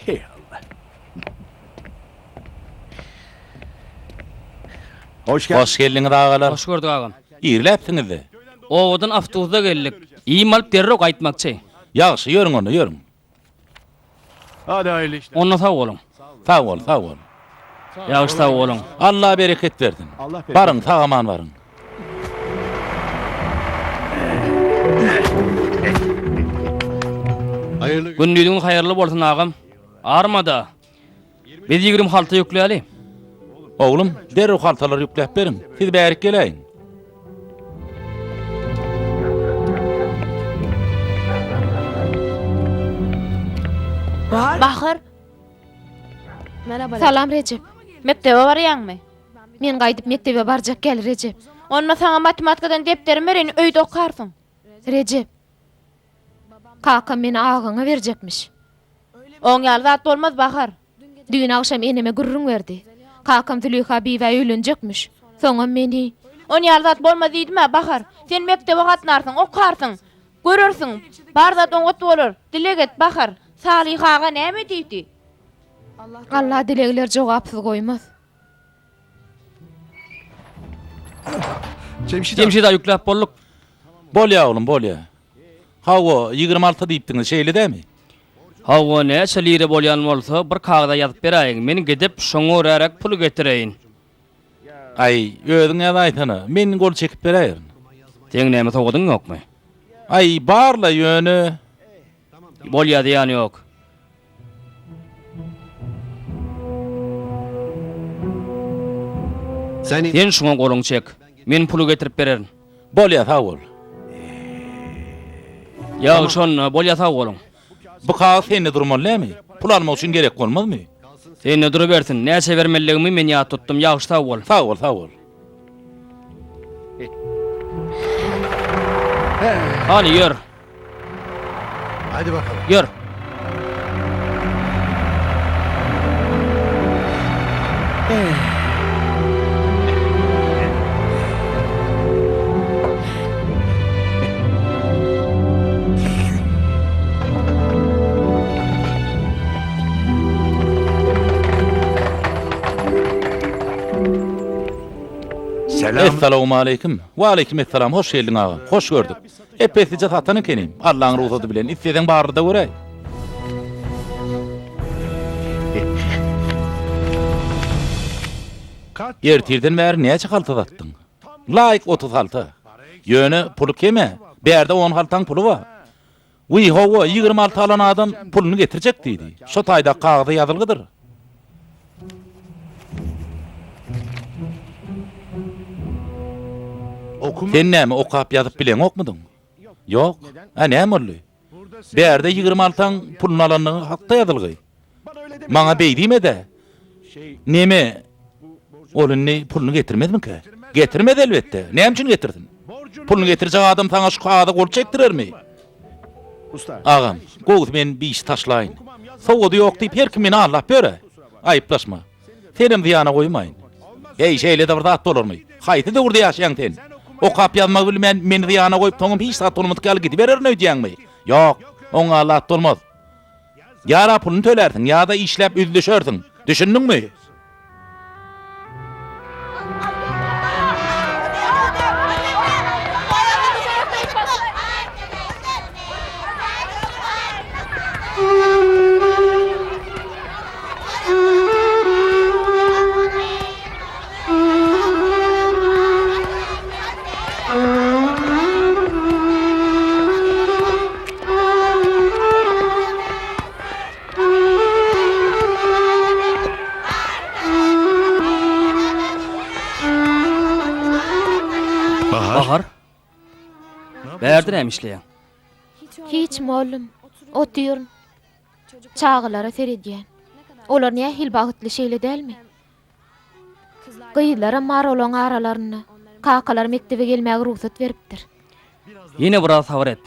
Hey Allah. Hoş geldin. Hoş geldiňiz agalar. Hoş gördük agam. Irläpsiňiz-de. Obadan awtobusda geldik. Iým alyp derrew gaýtmakçy. Ýagşy, ýörüň onda, ýörüň. Hadi hayırlı işler. Onda sag boluň. Sag bol, sag bol. Ýagşy sag boluň. Allah bereket bersin. Allah bereket Baryň, sag-aman baryň. Hayırlı Gündiziň haýyrly bolsun agam. Armada. Biz 20 halta ýükläli. Oglum, derrew haltalary ýükläp beriň. Siz bärik geläýiň. Bahar. Salam Rejep. Mekdebe barýaňmy? Men gaýdyp mekdebe barjak gel Rejep. Onda saňa matematikadan depderim bereýin, öýde okarsyň. Rejep. Kakam meni agaňa berjekmiş. Oň ýaly zat bolmaz, Bahar. Düýn agşam eneme gürrüň berdi. Kakam Züleýha bibä öýlenjekmiş. Soňam meni. On ýaly zat bolmaz diýdim-ä, Bahar. Sen mekdebe gatnarsyň, okarsyň. Görersiň, bar zat oňat bolar. Dileg et, Bahar. Salyh aga näme diýdi? Alla dilegleri jogapsyz goýmaz. Jemşit Jemşit aga ýükläp bolduk. Bolýa oglum, bolýa. Hawa, 26 diýipdiňiz, şeýle dämi? Hawa, näçe lira bolýan bolsa, bir kagyza ýazyp beräýiň. Men gidip, şoňa göräräk puly getireýin. Aý, özüň ýazaýsana, men gol çekip beräýerin. Seň näme sowadyň ýokmy? Aý, bar-la, ýöne. Bolýa, zyýany ýok. Sen şuňa goluňy çek. Men puly getirip bererin. Bolýa, sag bol. Ýagşy onda, bolýa sag boluň. Bu kagyz sende durmaly dälmi? Pul almak üçin gerek bolmazmy? Sende durubersin. Näçe bermelidigimi men ýat tutdum. Ýagşy sag bol. Sag bol, sag bol. Hany ýör. Hadi bakalım. Ýör. Essalawmaleýkim. Waleýkim essalam, hoş geldiň agam. Hoş gördük. Ep-eslije satan ekenim. Allaň rugsady bilen, isleseň barly-da göräý. Ertirden bäri näçe halta satdyň? Laýyk 30 halta. Ýöne puly kem-ä. Bärde on haltaň puly bar. Wiý, hawa, 26 alan adam puluny getirjek diýdi. Şo taýdaky kagyza ýazylgydyr. Sen näme, okap ýazyp bileňokmydyň? Ýok. Ä, näme boldy? Bärde 20 altaň puluny alandygyň hakda ýazylgy. Maňa beý diýme-dä. Neme, ol indi puluny getirmezmikä? Getirmez elbetde. Näme üçin getirsin? Puluny getirjek adam saňa şu kagyza gol çekdirermi? Agam, gowusy men bir işi taşlaýyn. Sowady ýok diýip her kim meni aldap ýör-ä. Aýyplaşma. Senem zyýana goýmaýyn. Heý, şeýle-de bir zat bolarmy? Haýsy döwürde ýaşaýaň sen? Okap ýazmagy bilmän, meni zyýana goýup, soňam hiç zat bolmadyk ýaly gidibererin öýdýäňmi? Ýok, oňa zat bolmaz. Ýa-da puluny tölärsiň, ýa-da işläp üzlüşersiň. Düşündiňmi? Bahar. Bärde näme işleýäň? Hiç mollum. Otyryn. Çagalara seredýän. Olar nähili bagtly şeýle dälmi? Gyzlaram bar olaň aralarynda. Kakalary mekdebe gelmäge rugsat beripdir. Ýene biraz sabyr et.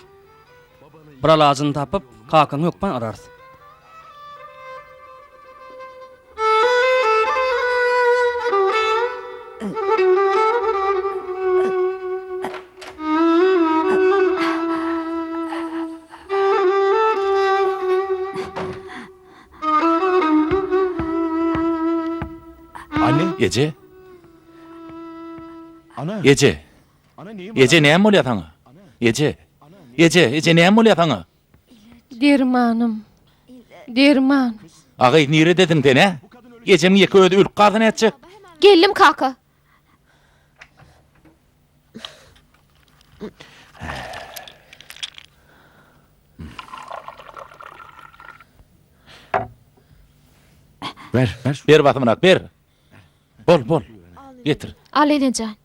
Bir alajyny tapyp, kakaňy hökman ararys. Anne, eje. Eje. Eje näme bolýar saňa? Eje. Eje, eje näme bolýar saňa? Dermanym. Derman. Agy, niredediň sen, hä? Ejeň ýeke özi ölüp galsa nätjek? Geldim kaka. Ber, ber. Ber basymrak, ber. Bol, bol. Getir. Al enejan.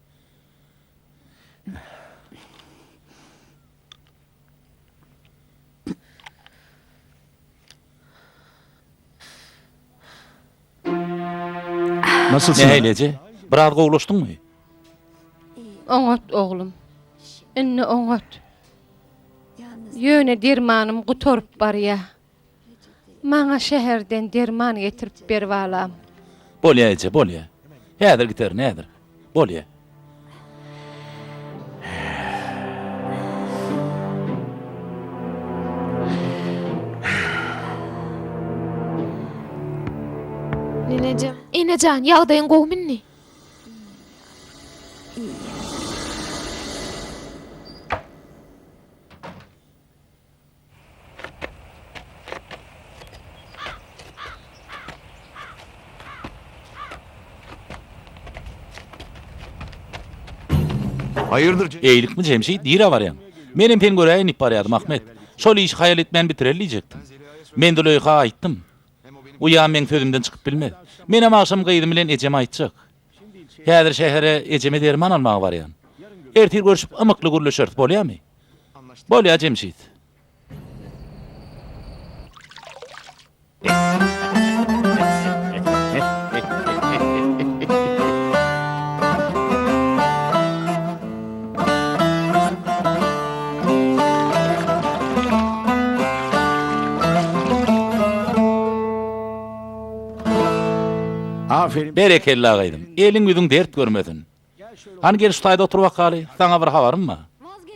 Nasylsyn? Nähili eje? Biraz gowulaşdyňmy? Oňat oglum. Indi oňat. Ýöne dermanym gutaryp barýa. Maňa şäherden derman getirip ber balam. Bolýa eje, bolýa. Häzir giterin, häzir. Bolýa. Enejan, ýagdaýyň gowumy indi? Haýyrdyr? Eýlikmi Jemşit, nirä barýaň? Menem seni göräýin diýip barýardym, Ahmet. Şol işi haýal etmän bitireli diýjekdim. Men Züleýha aýtdym. Uýam meň sözümden çykyp bilmez. Menem agşam gyzym bilen ejeme aýtjak. Häzir şähere ejeme derman almaga barýan. Ertir görşüp ymykly gürleşeris, bolýamy? Bolýa, Jemşit. Aferin. Berekella gyzym. Eliň ýüzüň dert görmesin. Hany gel şu taýda otur bakaly, saňa bir habarym bar.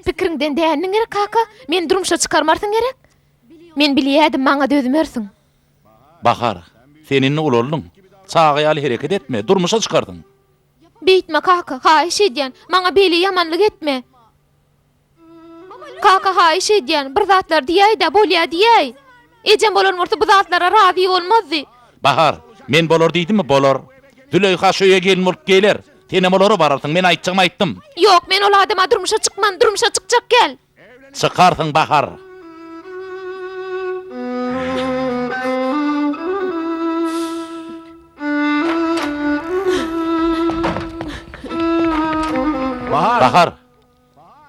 Pikiriňden dändiň gerek kaka, meni durmuşa çykarmarsyň gerek? Men bilýädim maňa dözmersiň. Bahar, sen indi ulaldyň. Çaga ýaly hereket etme, durmuşa çykarsyň. Beýtme kaka, haýyş edýän, maňa beýle ýamanlyk etme. Kaka haýyş edýän, bir zatlar diýäý-dä, bolýa diýäý. Ejem bolan bolsa bu zatlara razy bolmazdy. Bahar, men bolar diýdimmi, bolar. Züleýha şu öýe gelin bolup geler. Senem olara bararsyň, men aýtjagymy aýtdym. Ýok, men ol adama durmuşa çykman, durmuşa çykjak gel. Çykarsyň, Bahar. Bahar! Bahar!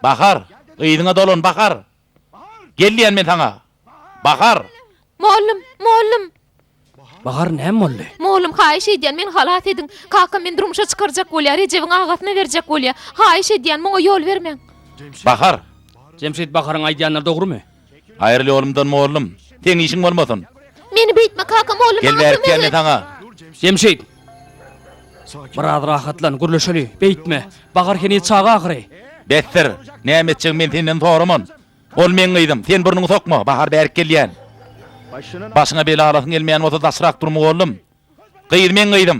Bahar! Yzyňa dolan, Bahar! Gel diýýän men saňa! Bahar! Mollum, mollum! Bahar näme boldy? Mollum, haýyş edýän, meni halas ediň. Kakam meni durmuşa çykarjak bolýar, Rejebiň agasyna berjek bolýar. Haýyş edýän, muňa ýol bermäň. Bahar! Jemşit Baharyň aýdýanlary dogrumy? Aýryl ýolumdan mollum. Seň işiň bolmasyn. Meni beýtme kaka, mollum Gel maňa bärik kömek diýýän men et. saňa. Jemşit! Biraz rahatlan, gürleşeli. Beýtme. Bahar heniz çaga ahyry. Besdir. Näme etjegimi men senden soraman. Ol meň gyzym. Sen burnuňy sokma. Bahar bärik gelýän. Başyňa bela alasyň gelmeýän bolsa daşrak dur mugallym. Gyz meň gyzym.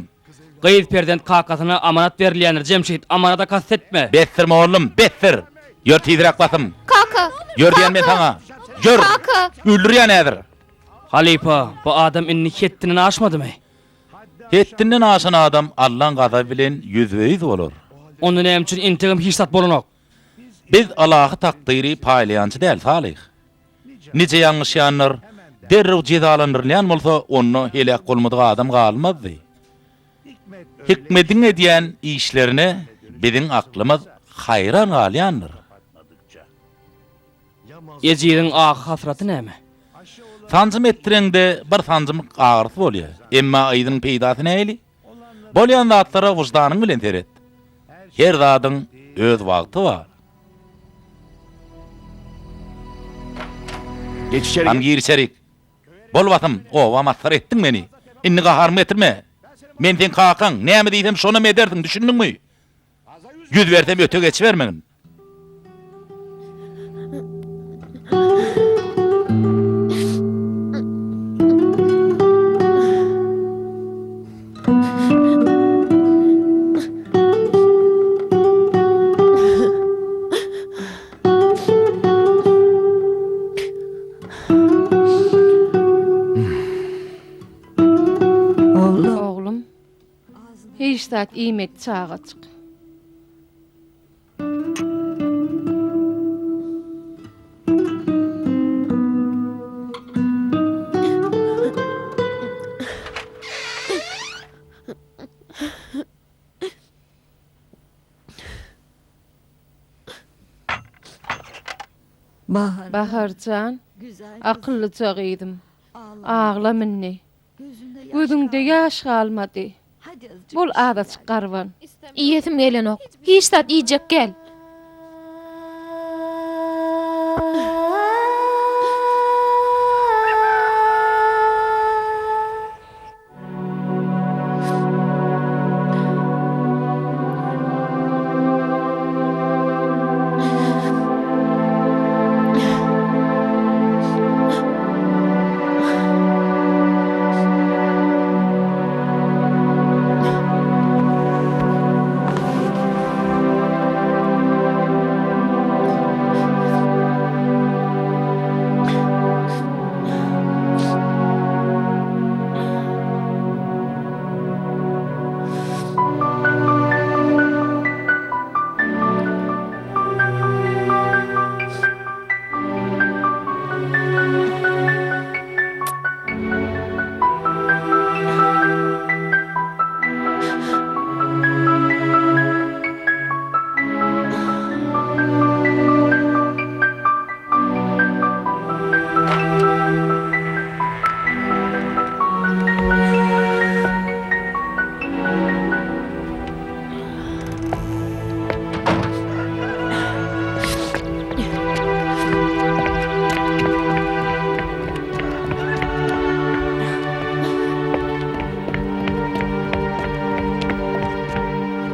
Gyz perzent kakasyna amanat berilýändir, Jemşit, amanada kast etme. Besdir mollum, besdir. Ýör tizräk basym. Kaka! Ýör diýen men saňa. Ýör! Kaka! Öldürýän häzir. Halypa, bu adam indi hetdinden aşmadymy? Hetdinden aşan adam Allaň gazaby bilen ýüzbe-ýüz bolar. Onda näme üçin entegem hiç zat bolanok? Biz ylahy takdyry paýlaýançy däl, Salyh. Nije ýalňyşýanlar derrew jezalandyrylýan bolsa, onda heläk bolmadyk adam galmazdy. Hikmediň edýän işlerine biziň aklymyz haýran galýandyr. Ejiziň ahy-hasraty näme? Sanjym etdireňde bir sanjymyk agyrysy bolýar. Emma yzynyň peýdasy nähili? Bolýan zatlara wyždanyň bilen seret. Her zadyň öz wagty bar. Geç içeri. Hany gir içerik. Bol basym, oba masgara etdiň meni. Indi gaharymy getirme. Men seň kakaň, näme diýsem şonam edersiň, düşündiňmi? 100 bersem öte geçibermegin. Oglum, hiç zat iýmedi çagajyk. Bahar jan, akyllyja gyzym, aglam indi. Gözüňde ýaş galmady. Bol azajyk garban. Iýesim gelenok. Hiç zat iýjek gel.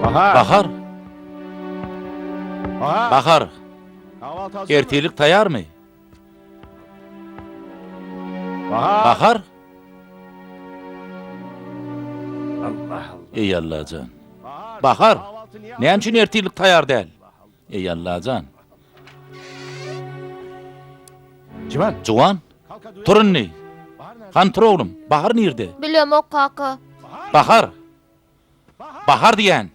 Bahar! Bahar! Bahar! Bahar! Kahvaltı hazır mı? Ertirlik taýýarmy? Bahar! Bahar! Allah Allah. Eý Allajan! Bahar, näme üçin ertirlik taýýar däl? Eý, Allajan. Juwan. Juwan, tur indi. Hany tur oglum, Bahar nirde? Bilemok kaka. Bahar! Bahar diýän.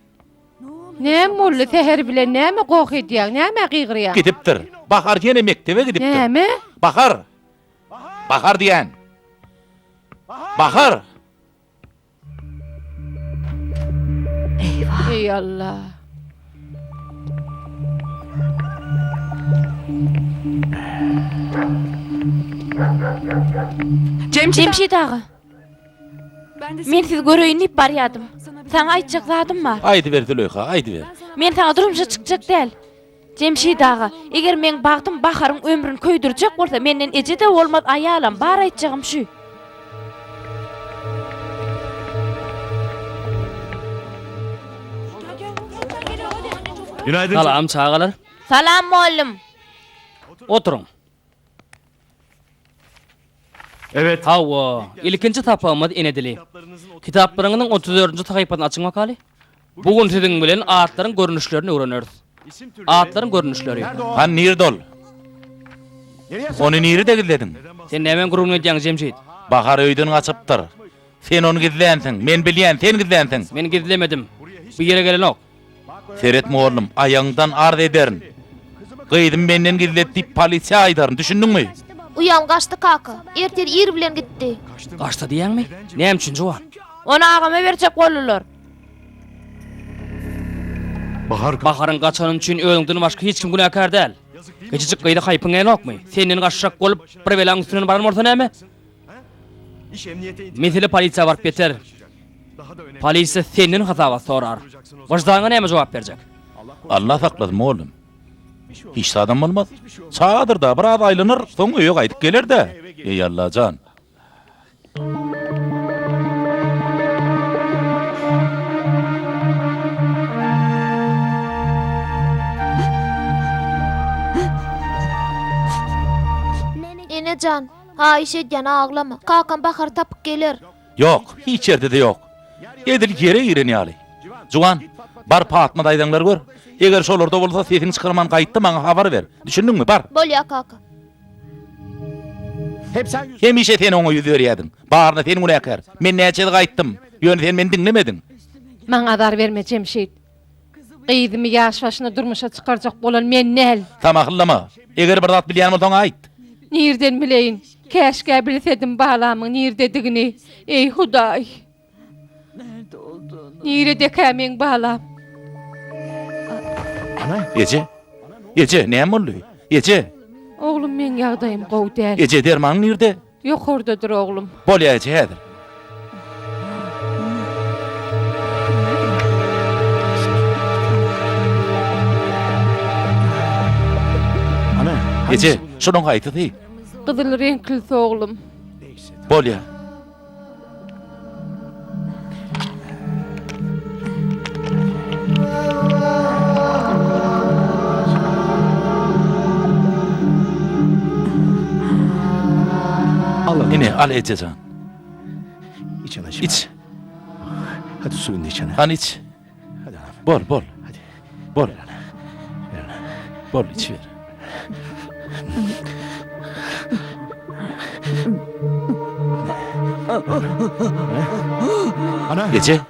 Näme boldy, säher bilen näme goh edýäň, nämä gygyrýaň? Gidipdir. Bahar ýene mekdebe gidipdir. Näme? Bahar! Bahar diýän. Bahar! Eýwah. Eý Alla. Jemşit aga. Men sizi göreýin diýip barýadym. Saňa aýtjak zadym bar. Aýdyber Züleýha, aýdyber. Men saňa durmuşa çykjak däl. Jemşit aga, eger meň bagtym Baharyň ömrüni köýdürjek bolsa, menden eje-de bolmaz, aýalam. Bar aýtjagym şü. Salam çagalar. Salam mollum. Oturyň. Evet. Hawa, ilkinji sapagymyz ene dili. Kitaplaryňyzyň 34-nji sahypasyny açyň bakaly. Bu gün siziň bilen atlaryň görnüşlerini öwreneris. Atlaryň görnüşleri. Han nirde ol? Ony nirede gizlediň? Sen nämäň gürrüňini edýäň, Jemşit? Bahar öýden gaçypdyr. Sen ony gizlänsiň. Men bilýän, sen gizlänsiň. Men gizlemedim. Bu ýere gelenok. Seret mugallym, aýagyňdan arz ederin. Gyzym menden gizledi diýip polisiýa aýdaryn, düşündiňmi? Uýam gaçdy kaka. Ertir ir bilen gitdi. Gaçdy diýýäňmi? Näme üçin, juwan? Ony agama berjek boldular. Baharyň gaçany üçin özüňden başga hiç kim günäkär däl. Kiçijik gyza haýpyň gelenokmy? Senden gaçjak bolup, bir belaň üstünden baran bolsa näme? Mesele polisiýa baryp ýeter. Polisiýa senden hasabat sorar. Wyždanyňa näme jogap berjek? Allah saklasyn, mugallym. Hiç zadam bolmaz. Çagadyr-da, biraz aýlanar, soň öýe gaýdyp geler-dä. Eý, Allajan! Ene jan, haýyş edýän aglama. Kakam Bahary tapyp geler. Ýok, hiç ýerde-de ýok. Edil ýere giren ýaly. Juwan, bar Patma daýzaňlary gör. Eger şolarda bolsa sesiňi çykarman gaýt-da maňa habar ber. Düşündiňmi, bar. Bolýa kaka. Hemişe sen oňa ýüz berýärdiň. Baryna sen günäkär. Men näçe gezek aýtdym. Ýöne sen meni diňlemediň. Maňa azar berme, Jemşit. Gyzymy ýaş başynda durmuşa çykarjak bolan men däl. Samahyllama. Eger bir zat bilýän bolsaň aýt. Nirden bileýin? Käşgä bilsedim balamyň nirdedigini. Eý, Hudaý! Niredekä meň balam? Eje! Eje, näme boldy? Eje! Oglum meň ýagdaýym gowy däl. Eje, dermanyň nirde? Ýokardadyr oglum. Bolýa eje häzir. Eje, şunuň haýsysy? Gyzyl reňklisi oglum. Bolýa. Ine, al ejejan. İç. Hany iç. Bol, bol. Bol. Bol, içiber. Eje.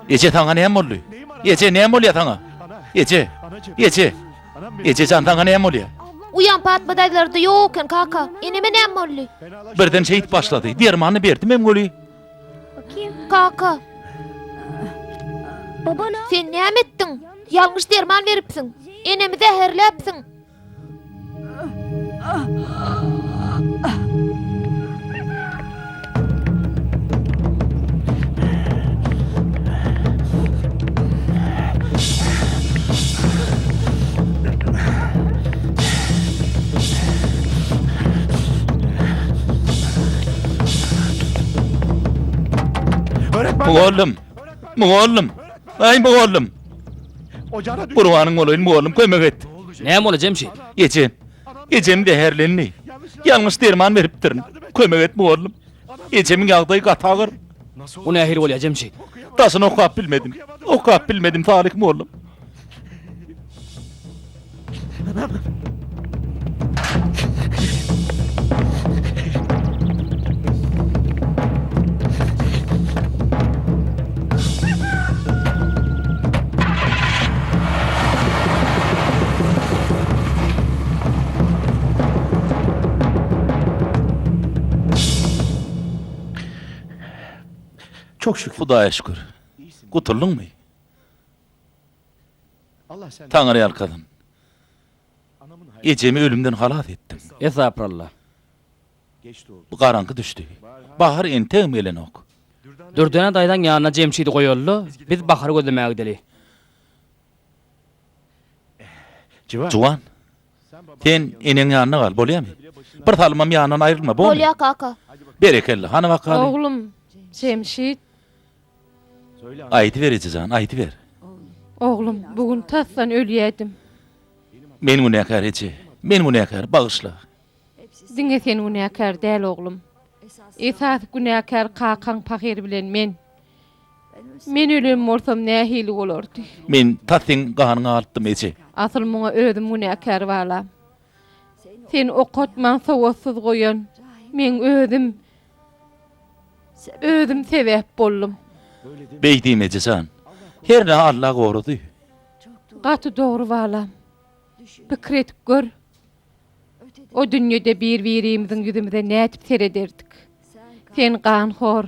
Eje saňa näme boldy? Eje näme bolýar saňa? Eje. Eje. Eje jan saňa näme bolýar? Uýam Patma daýzalarda ýok eken kaka. Eneme näme boldy? Birden şeýdip başlady. Dermanyny berdimem weli. Kaka. Sen näme etdiň? Ýalňyş derman beripsiň. Enemi zäherläpsiň. Mugallym! Mugallym! Aý, mugallym! Gurbanyň bolaýyn, mugallym, kömek et! Näme boldy, Jemşit? Ejem, ejem zäherlendi. Ýalňyş derman beripdirin. Kömek et, mugallym. Ejemiň ýagdaýy gaty agyr. Bu nähili bolýar, Jemşit? Daşyny okap bilmedim. Okap bilmedim, Salyh mollum. Çok şükür. Hudaýa şükür. Gutuldyňmy? Taňry ýalkasyn. Ejemi ölümden halas etdiň. Estagfurallah. Bu garaňky düşdi. Bahar entegem gelenok. Dürdäne daýzaň ýanyna Jemşidi goýaly-da, biz Bahary gözlemäge gideli. Juwan, sen eneň ýanynda gal, bolýamy? Bir salymam ýanyndan aýrylma, bormy? Bolýa, kaka. Berekella, hany bakaly. Oglum, Jemşit. Aýdyber, eje jan, aýdyber. Oglum, bu gün tasdan ölýädim. Men günäkär, eje. Men günäkär, bagyşla. Diňe sen günäkär däl, oglum. Esasy günäkär kakaň pahyr bilen men. Men ölen bolsam nähili bolardy? Men tas seň ganyňy alypdym, eje. Asyl muňa özüm günäkär, balam. Seni okatman sowatsyz goýan meň özüm. Özüm sebäp boldum. Beý diýme, eje jan. Hernä Alla gorady. Gaty dogry, balam. Pikir edip gör. O dünýede bir-birimiziň ýüzümize nädip serederdik? Sen ganhor.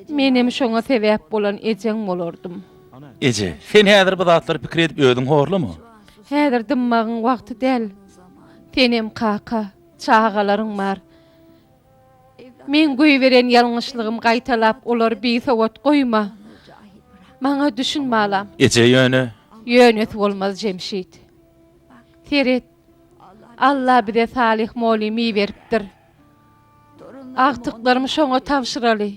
Menem şoňa sebäp bolan ejeň bolardym. Eje, sen häzir bu zatlary pikir edip özüňi horlama. Häzir dymmagyň wagty däl. Senem kaka, çagalaryň bar. Meň goýberen ýalňyşlygymy gaýtalap olary bisowat goýma. Maňa düşün balam. Eje ýöne. Ýönesi bolmaz Jemşit. Seret, Alla bize Salyh molymy iberipdir. Agtyklarymy şoňa tabşyraly.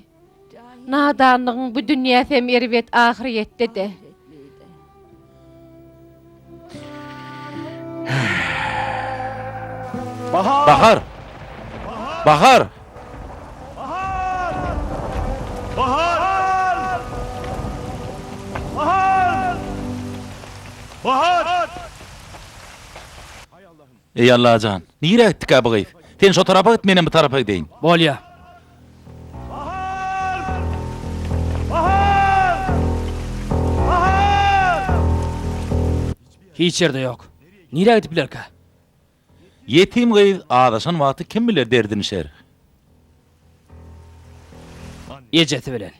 Nadanlygyň bu dünýäsem erbet ahyrýetde-de. Bahar! Bahar! Bahar! Bahar! Bahar! Eý Allajan, nirä gitdikä bu gyz? Sen şo tarapa git, menem bu tarapa gideýin. Bolýa. Bahar! Bahar! Bahar! Hiç ýerde ýok. Nirä gidip bilerkä? Ýetim gyz azaşan wagty kim biler derdini şer. Ejesi bilen.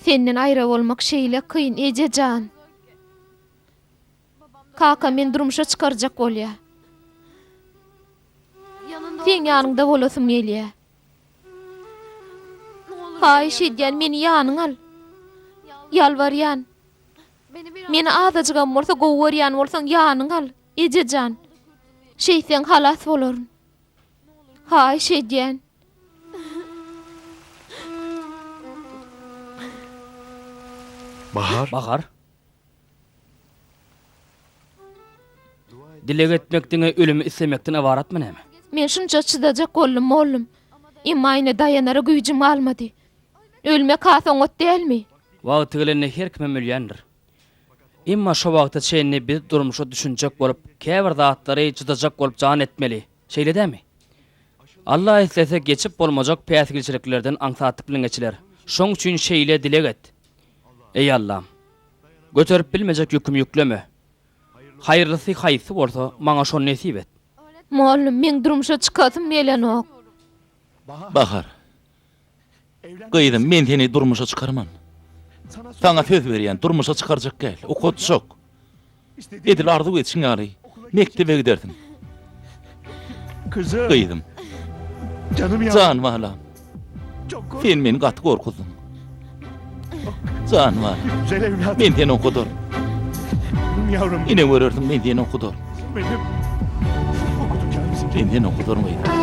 Senden aýra bolmak şeýle kyn, eje jan. Kakam meni durmuşa çykarjak bolýar. Seň ýanyňda bolasym gelýär. Haýyş edýän, meni ýanyňa al. Ýalbarýan. Meni azajygam bolsa gowy görýän bolsaň ýanyňa al, eje jan. Şeýtseň halas bolaryn. Haýyş edýän. Bahar. Bahar. Dileg etmek diňe ölümi islemekden ybaratmy näme? Men şunça çydajak boldum, mollum. Emma ine daýanara güýjüm galmady. Ölmek has oňat dälmi? Wagty gelende her kimem ölýändir. Emma şo wagta çenli biz durmuşa düşünjek bolup, käbir zatlary çydajak bolup jan etmeli. Şeýle dämi? Alla islese geçip bolmajak päsgelçiliklerden aňsatlyk bilen geçiler. Şoň üçin şeýle dileg et, Eý Allam! Göterip bilmejek ýükümi ýükleme. Haýyrlysy haýsy bolsa, maňa şony nesip et. Mollum, meň durmuşa çykasym gelenok. Bahar. Gyzym, men seni durmuşa çykarman. Saňa söz berýän, durmuşa çykarjak däl, okatjak. Edil arzuw edişiň ýaly, mekdebe gidersiň. Gyzym. Jan balam. Sen meni gaty gorkuzdyň. Jan balam. Men seni okudaryn. Ine görersiň, men seni okudaryn. Men seni okudaryn gyzym.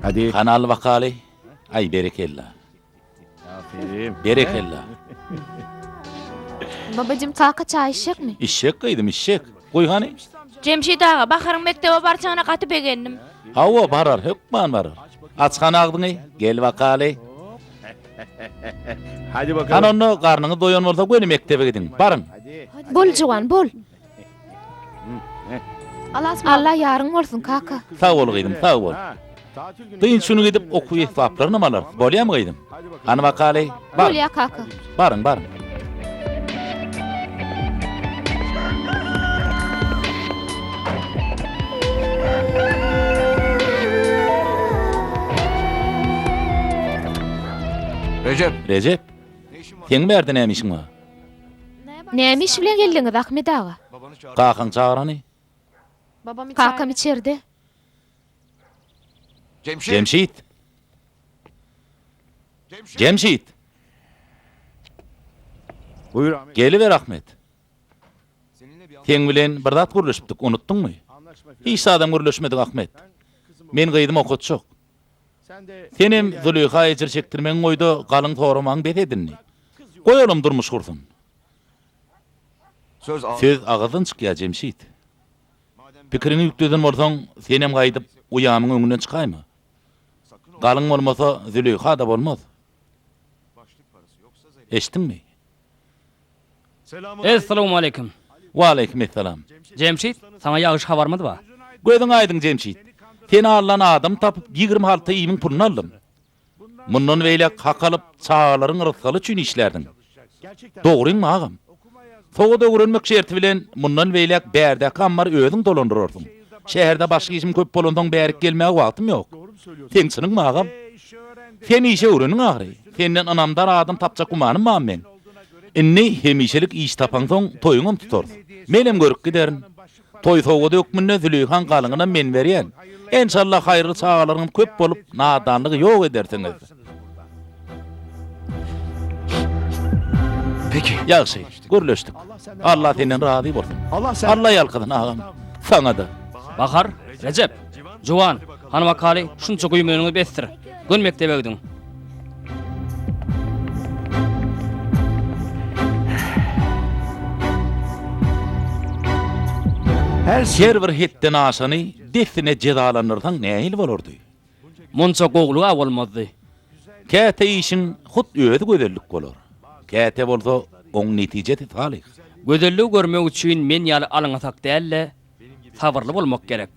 Hadi. Hany al bakaly. Aý berekella. Aferin. Berekella. Babajym kaka çaý içjekmi? Içjek gyzym içjek. Goý hany. Jemşit aga, Baharyň mekdebe barjagyna gaty begendim. Hawa barar, hökman barar. Aç hany agzyňy. Gel bakaly. Hadi bakalım. Hany onda garnyňyz doýan bolsa göni mekdebe gidiň. Baryň. Bol juwan bol. Alla ýaryň bolsun kaka. Sag bol gyzym, sag bol. Dynç güni gidip okuw esbaplarynam alarys. Bolýamy gyzym? Hany bakaly. Bar. Bolýa kaka. Baryň, baryň. Rejep. Rejep. Seň bärde näme işiň bar? Näme iş bilen geldiňiz Ahmet aga? Kakaň çagyrany. Kakam içerde. Jemşit. Jemşit. Buyur Ahmet. Geliber Ahmet. Seň bilen bir zat gürleşipdik, unutdyňmy? Hiç zadam gürleşmedik Ahmet. Men gyzymy okatjak. Senem Züleýha ejir çekdirmegiň goýda galyň soramagyň bes et indi. Goý olam durmuş gursun. Söz agyzdan çykýar Jemşit. Pikiriňi üýtgeden bolsaň, senem gaýdyp uýamyň öňünden çykaýma. Galyň bolmasa Züleýha-da bolmaz. Eşitdiňmi? Essalawmaleýkim. Waleýkim essalam. Jemşit, saňa ýagşy habarymyz bar. Gözüň aýdyň Jemşit. Seni aldan adam tapyp 20 halta iýmiň puluny aldym. Mundan beýläk hak alyp çagalaryň rysgaly üçin işlärdiň. Dogryňmy agam? Sowat öwrenmek şerti bilen mundan beýläk bärdäki ammary özüň dolandyrarsyň. Şäherde başga işim köp bolansoň bärik gelmäge wagtym ýok. Seň çynyňmy agam? Sen işe öwrendiň ahyry. Senden ynamdar adam tapjak gümanym bar meň. Indi hemişelik iş tapaňsoň toýuňam tutarys. Menem görüp giderin. Toý sowgady hökmünde Züleýhaň galyňynam men berýän. Enşalla haýyrly çagalaryňyz köp bolup, nadanlygy ýok edersiňiz. Ýagşy, gürleşdik. Alla senden razy bolsun. Alla ýalkasyn agam. Saňa-da. Bahar, Rejep, Juwan, hany bakaly, şunça güýmeneniňiz besdir. Göni mekdebe gidiň. Her bir hetden aşany dessine jezalandyrsaň nähili bolardy? Munça gowulyg-a bolmazdy. Käte işiň hut özi gözellik bolar. Käte bolsa oň netijesi salyh. Gözelligi görmek üçin men ýaly alňasak däl-de, sabyrly bolmak gerek.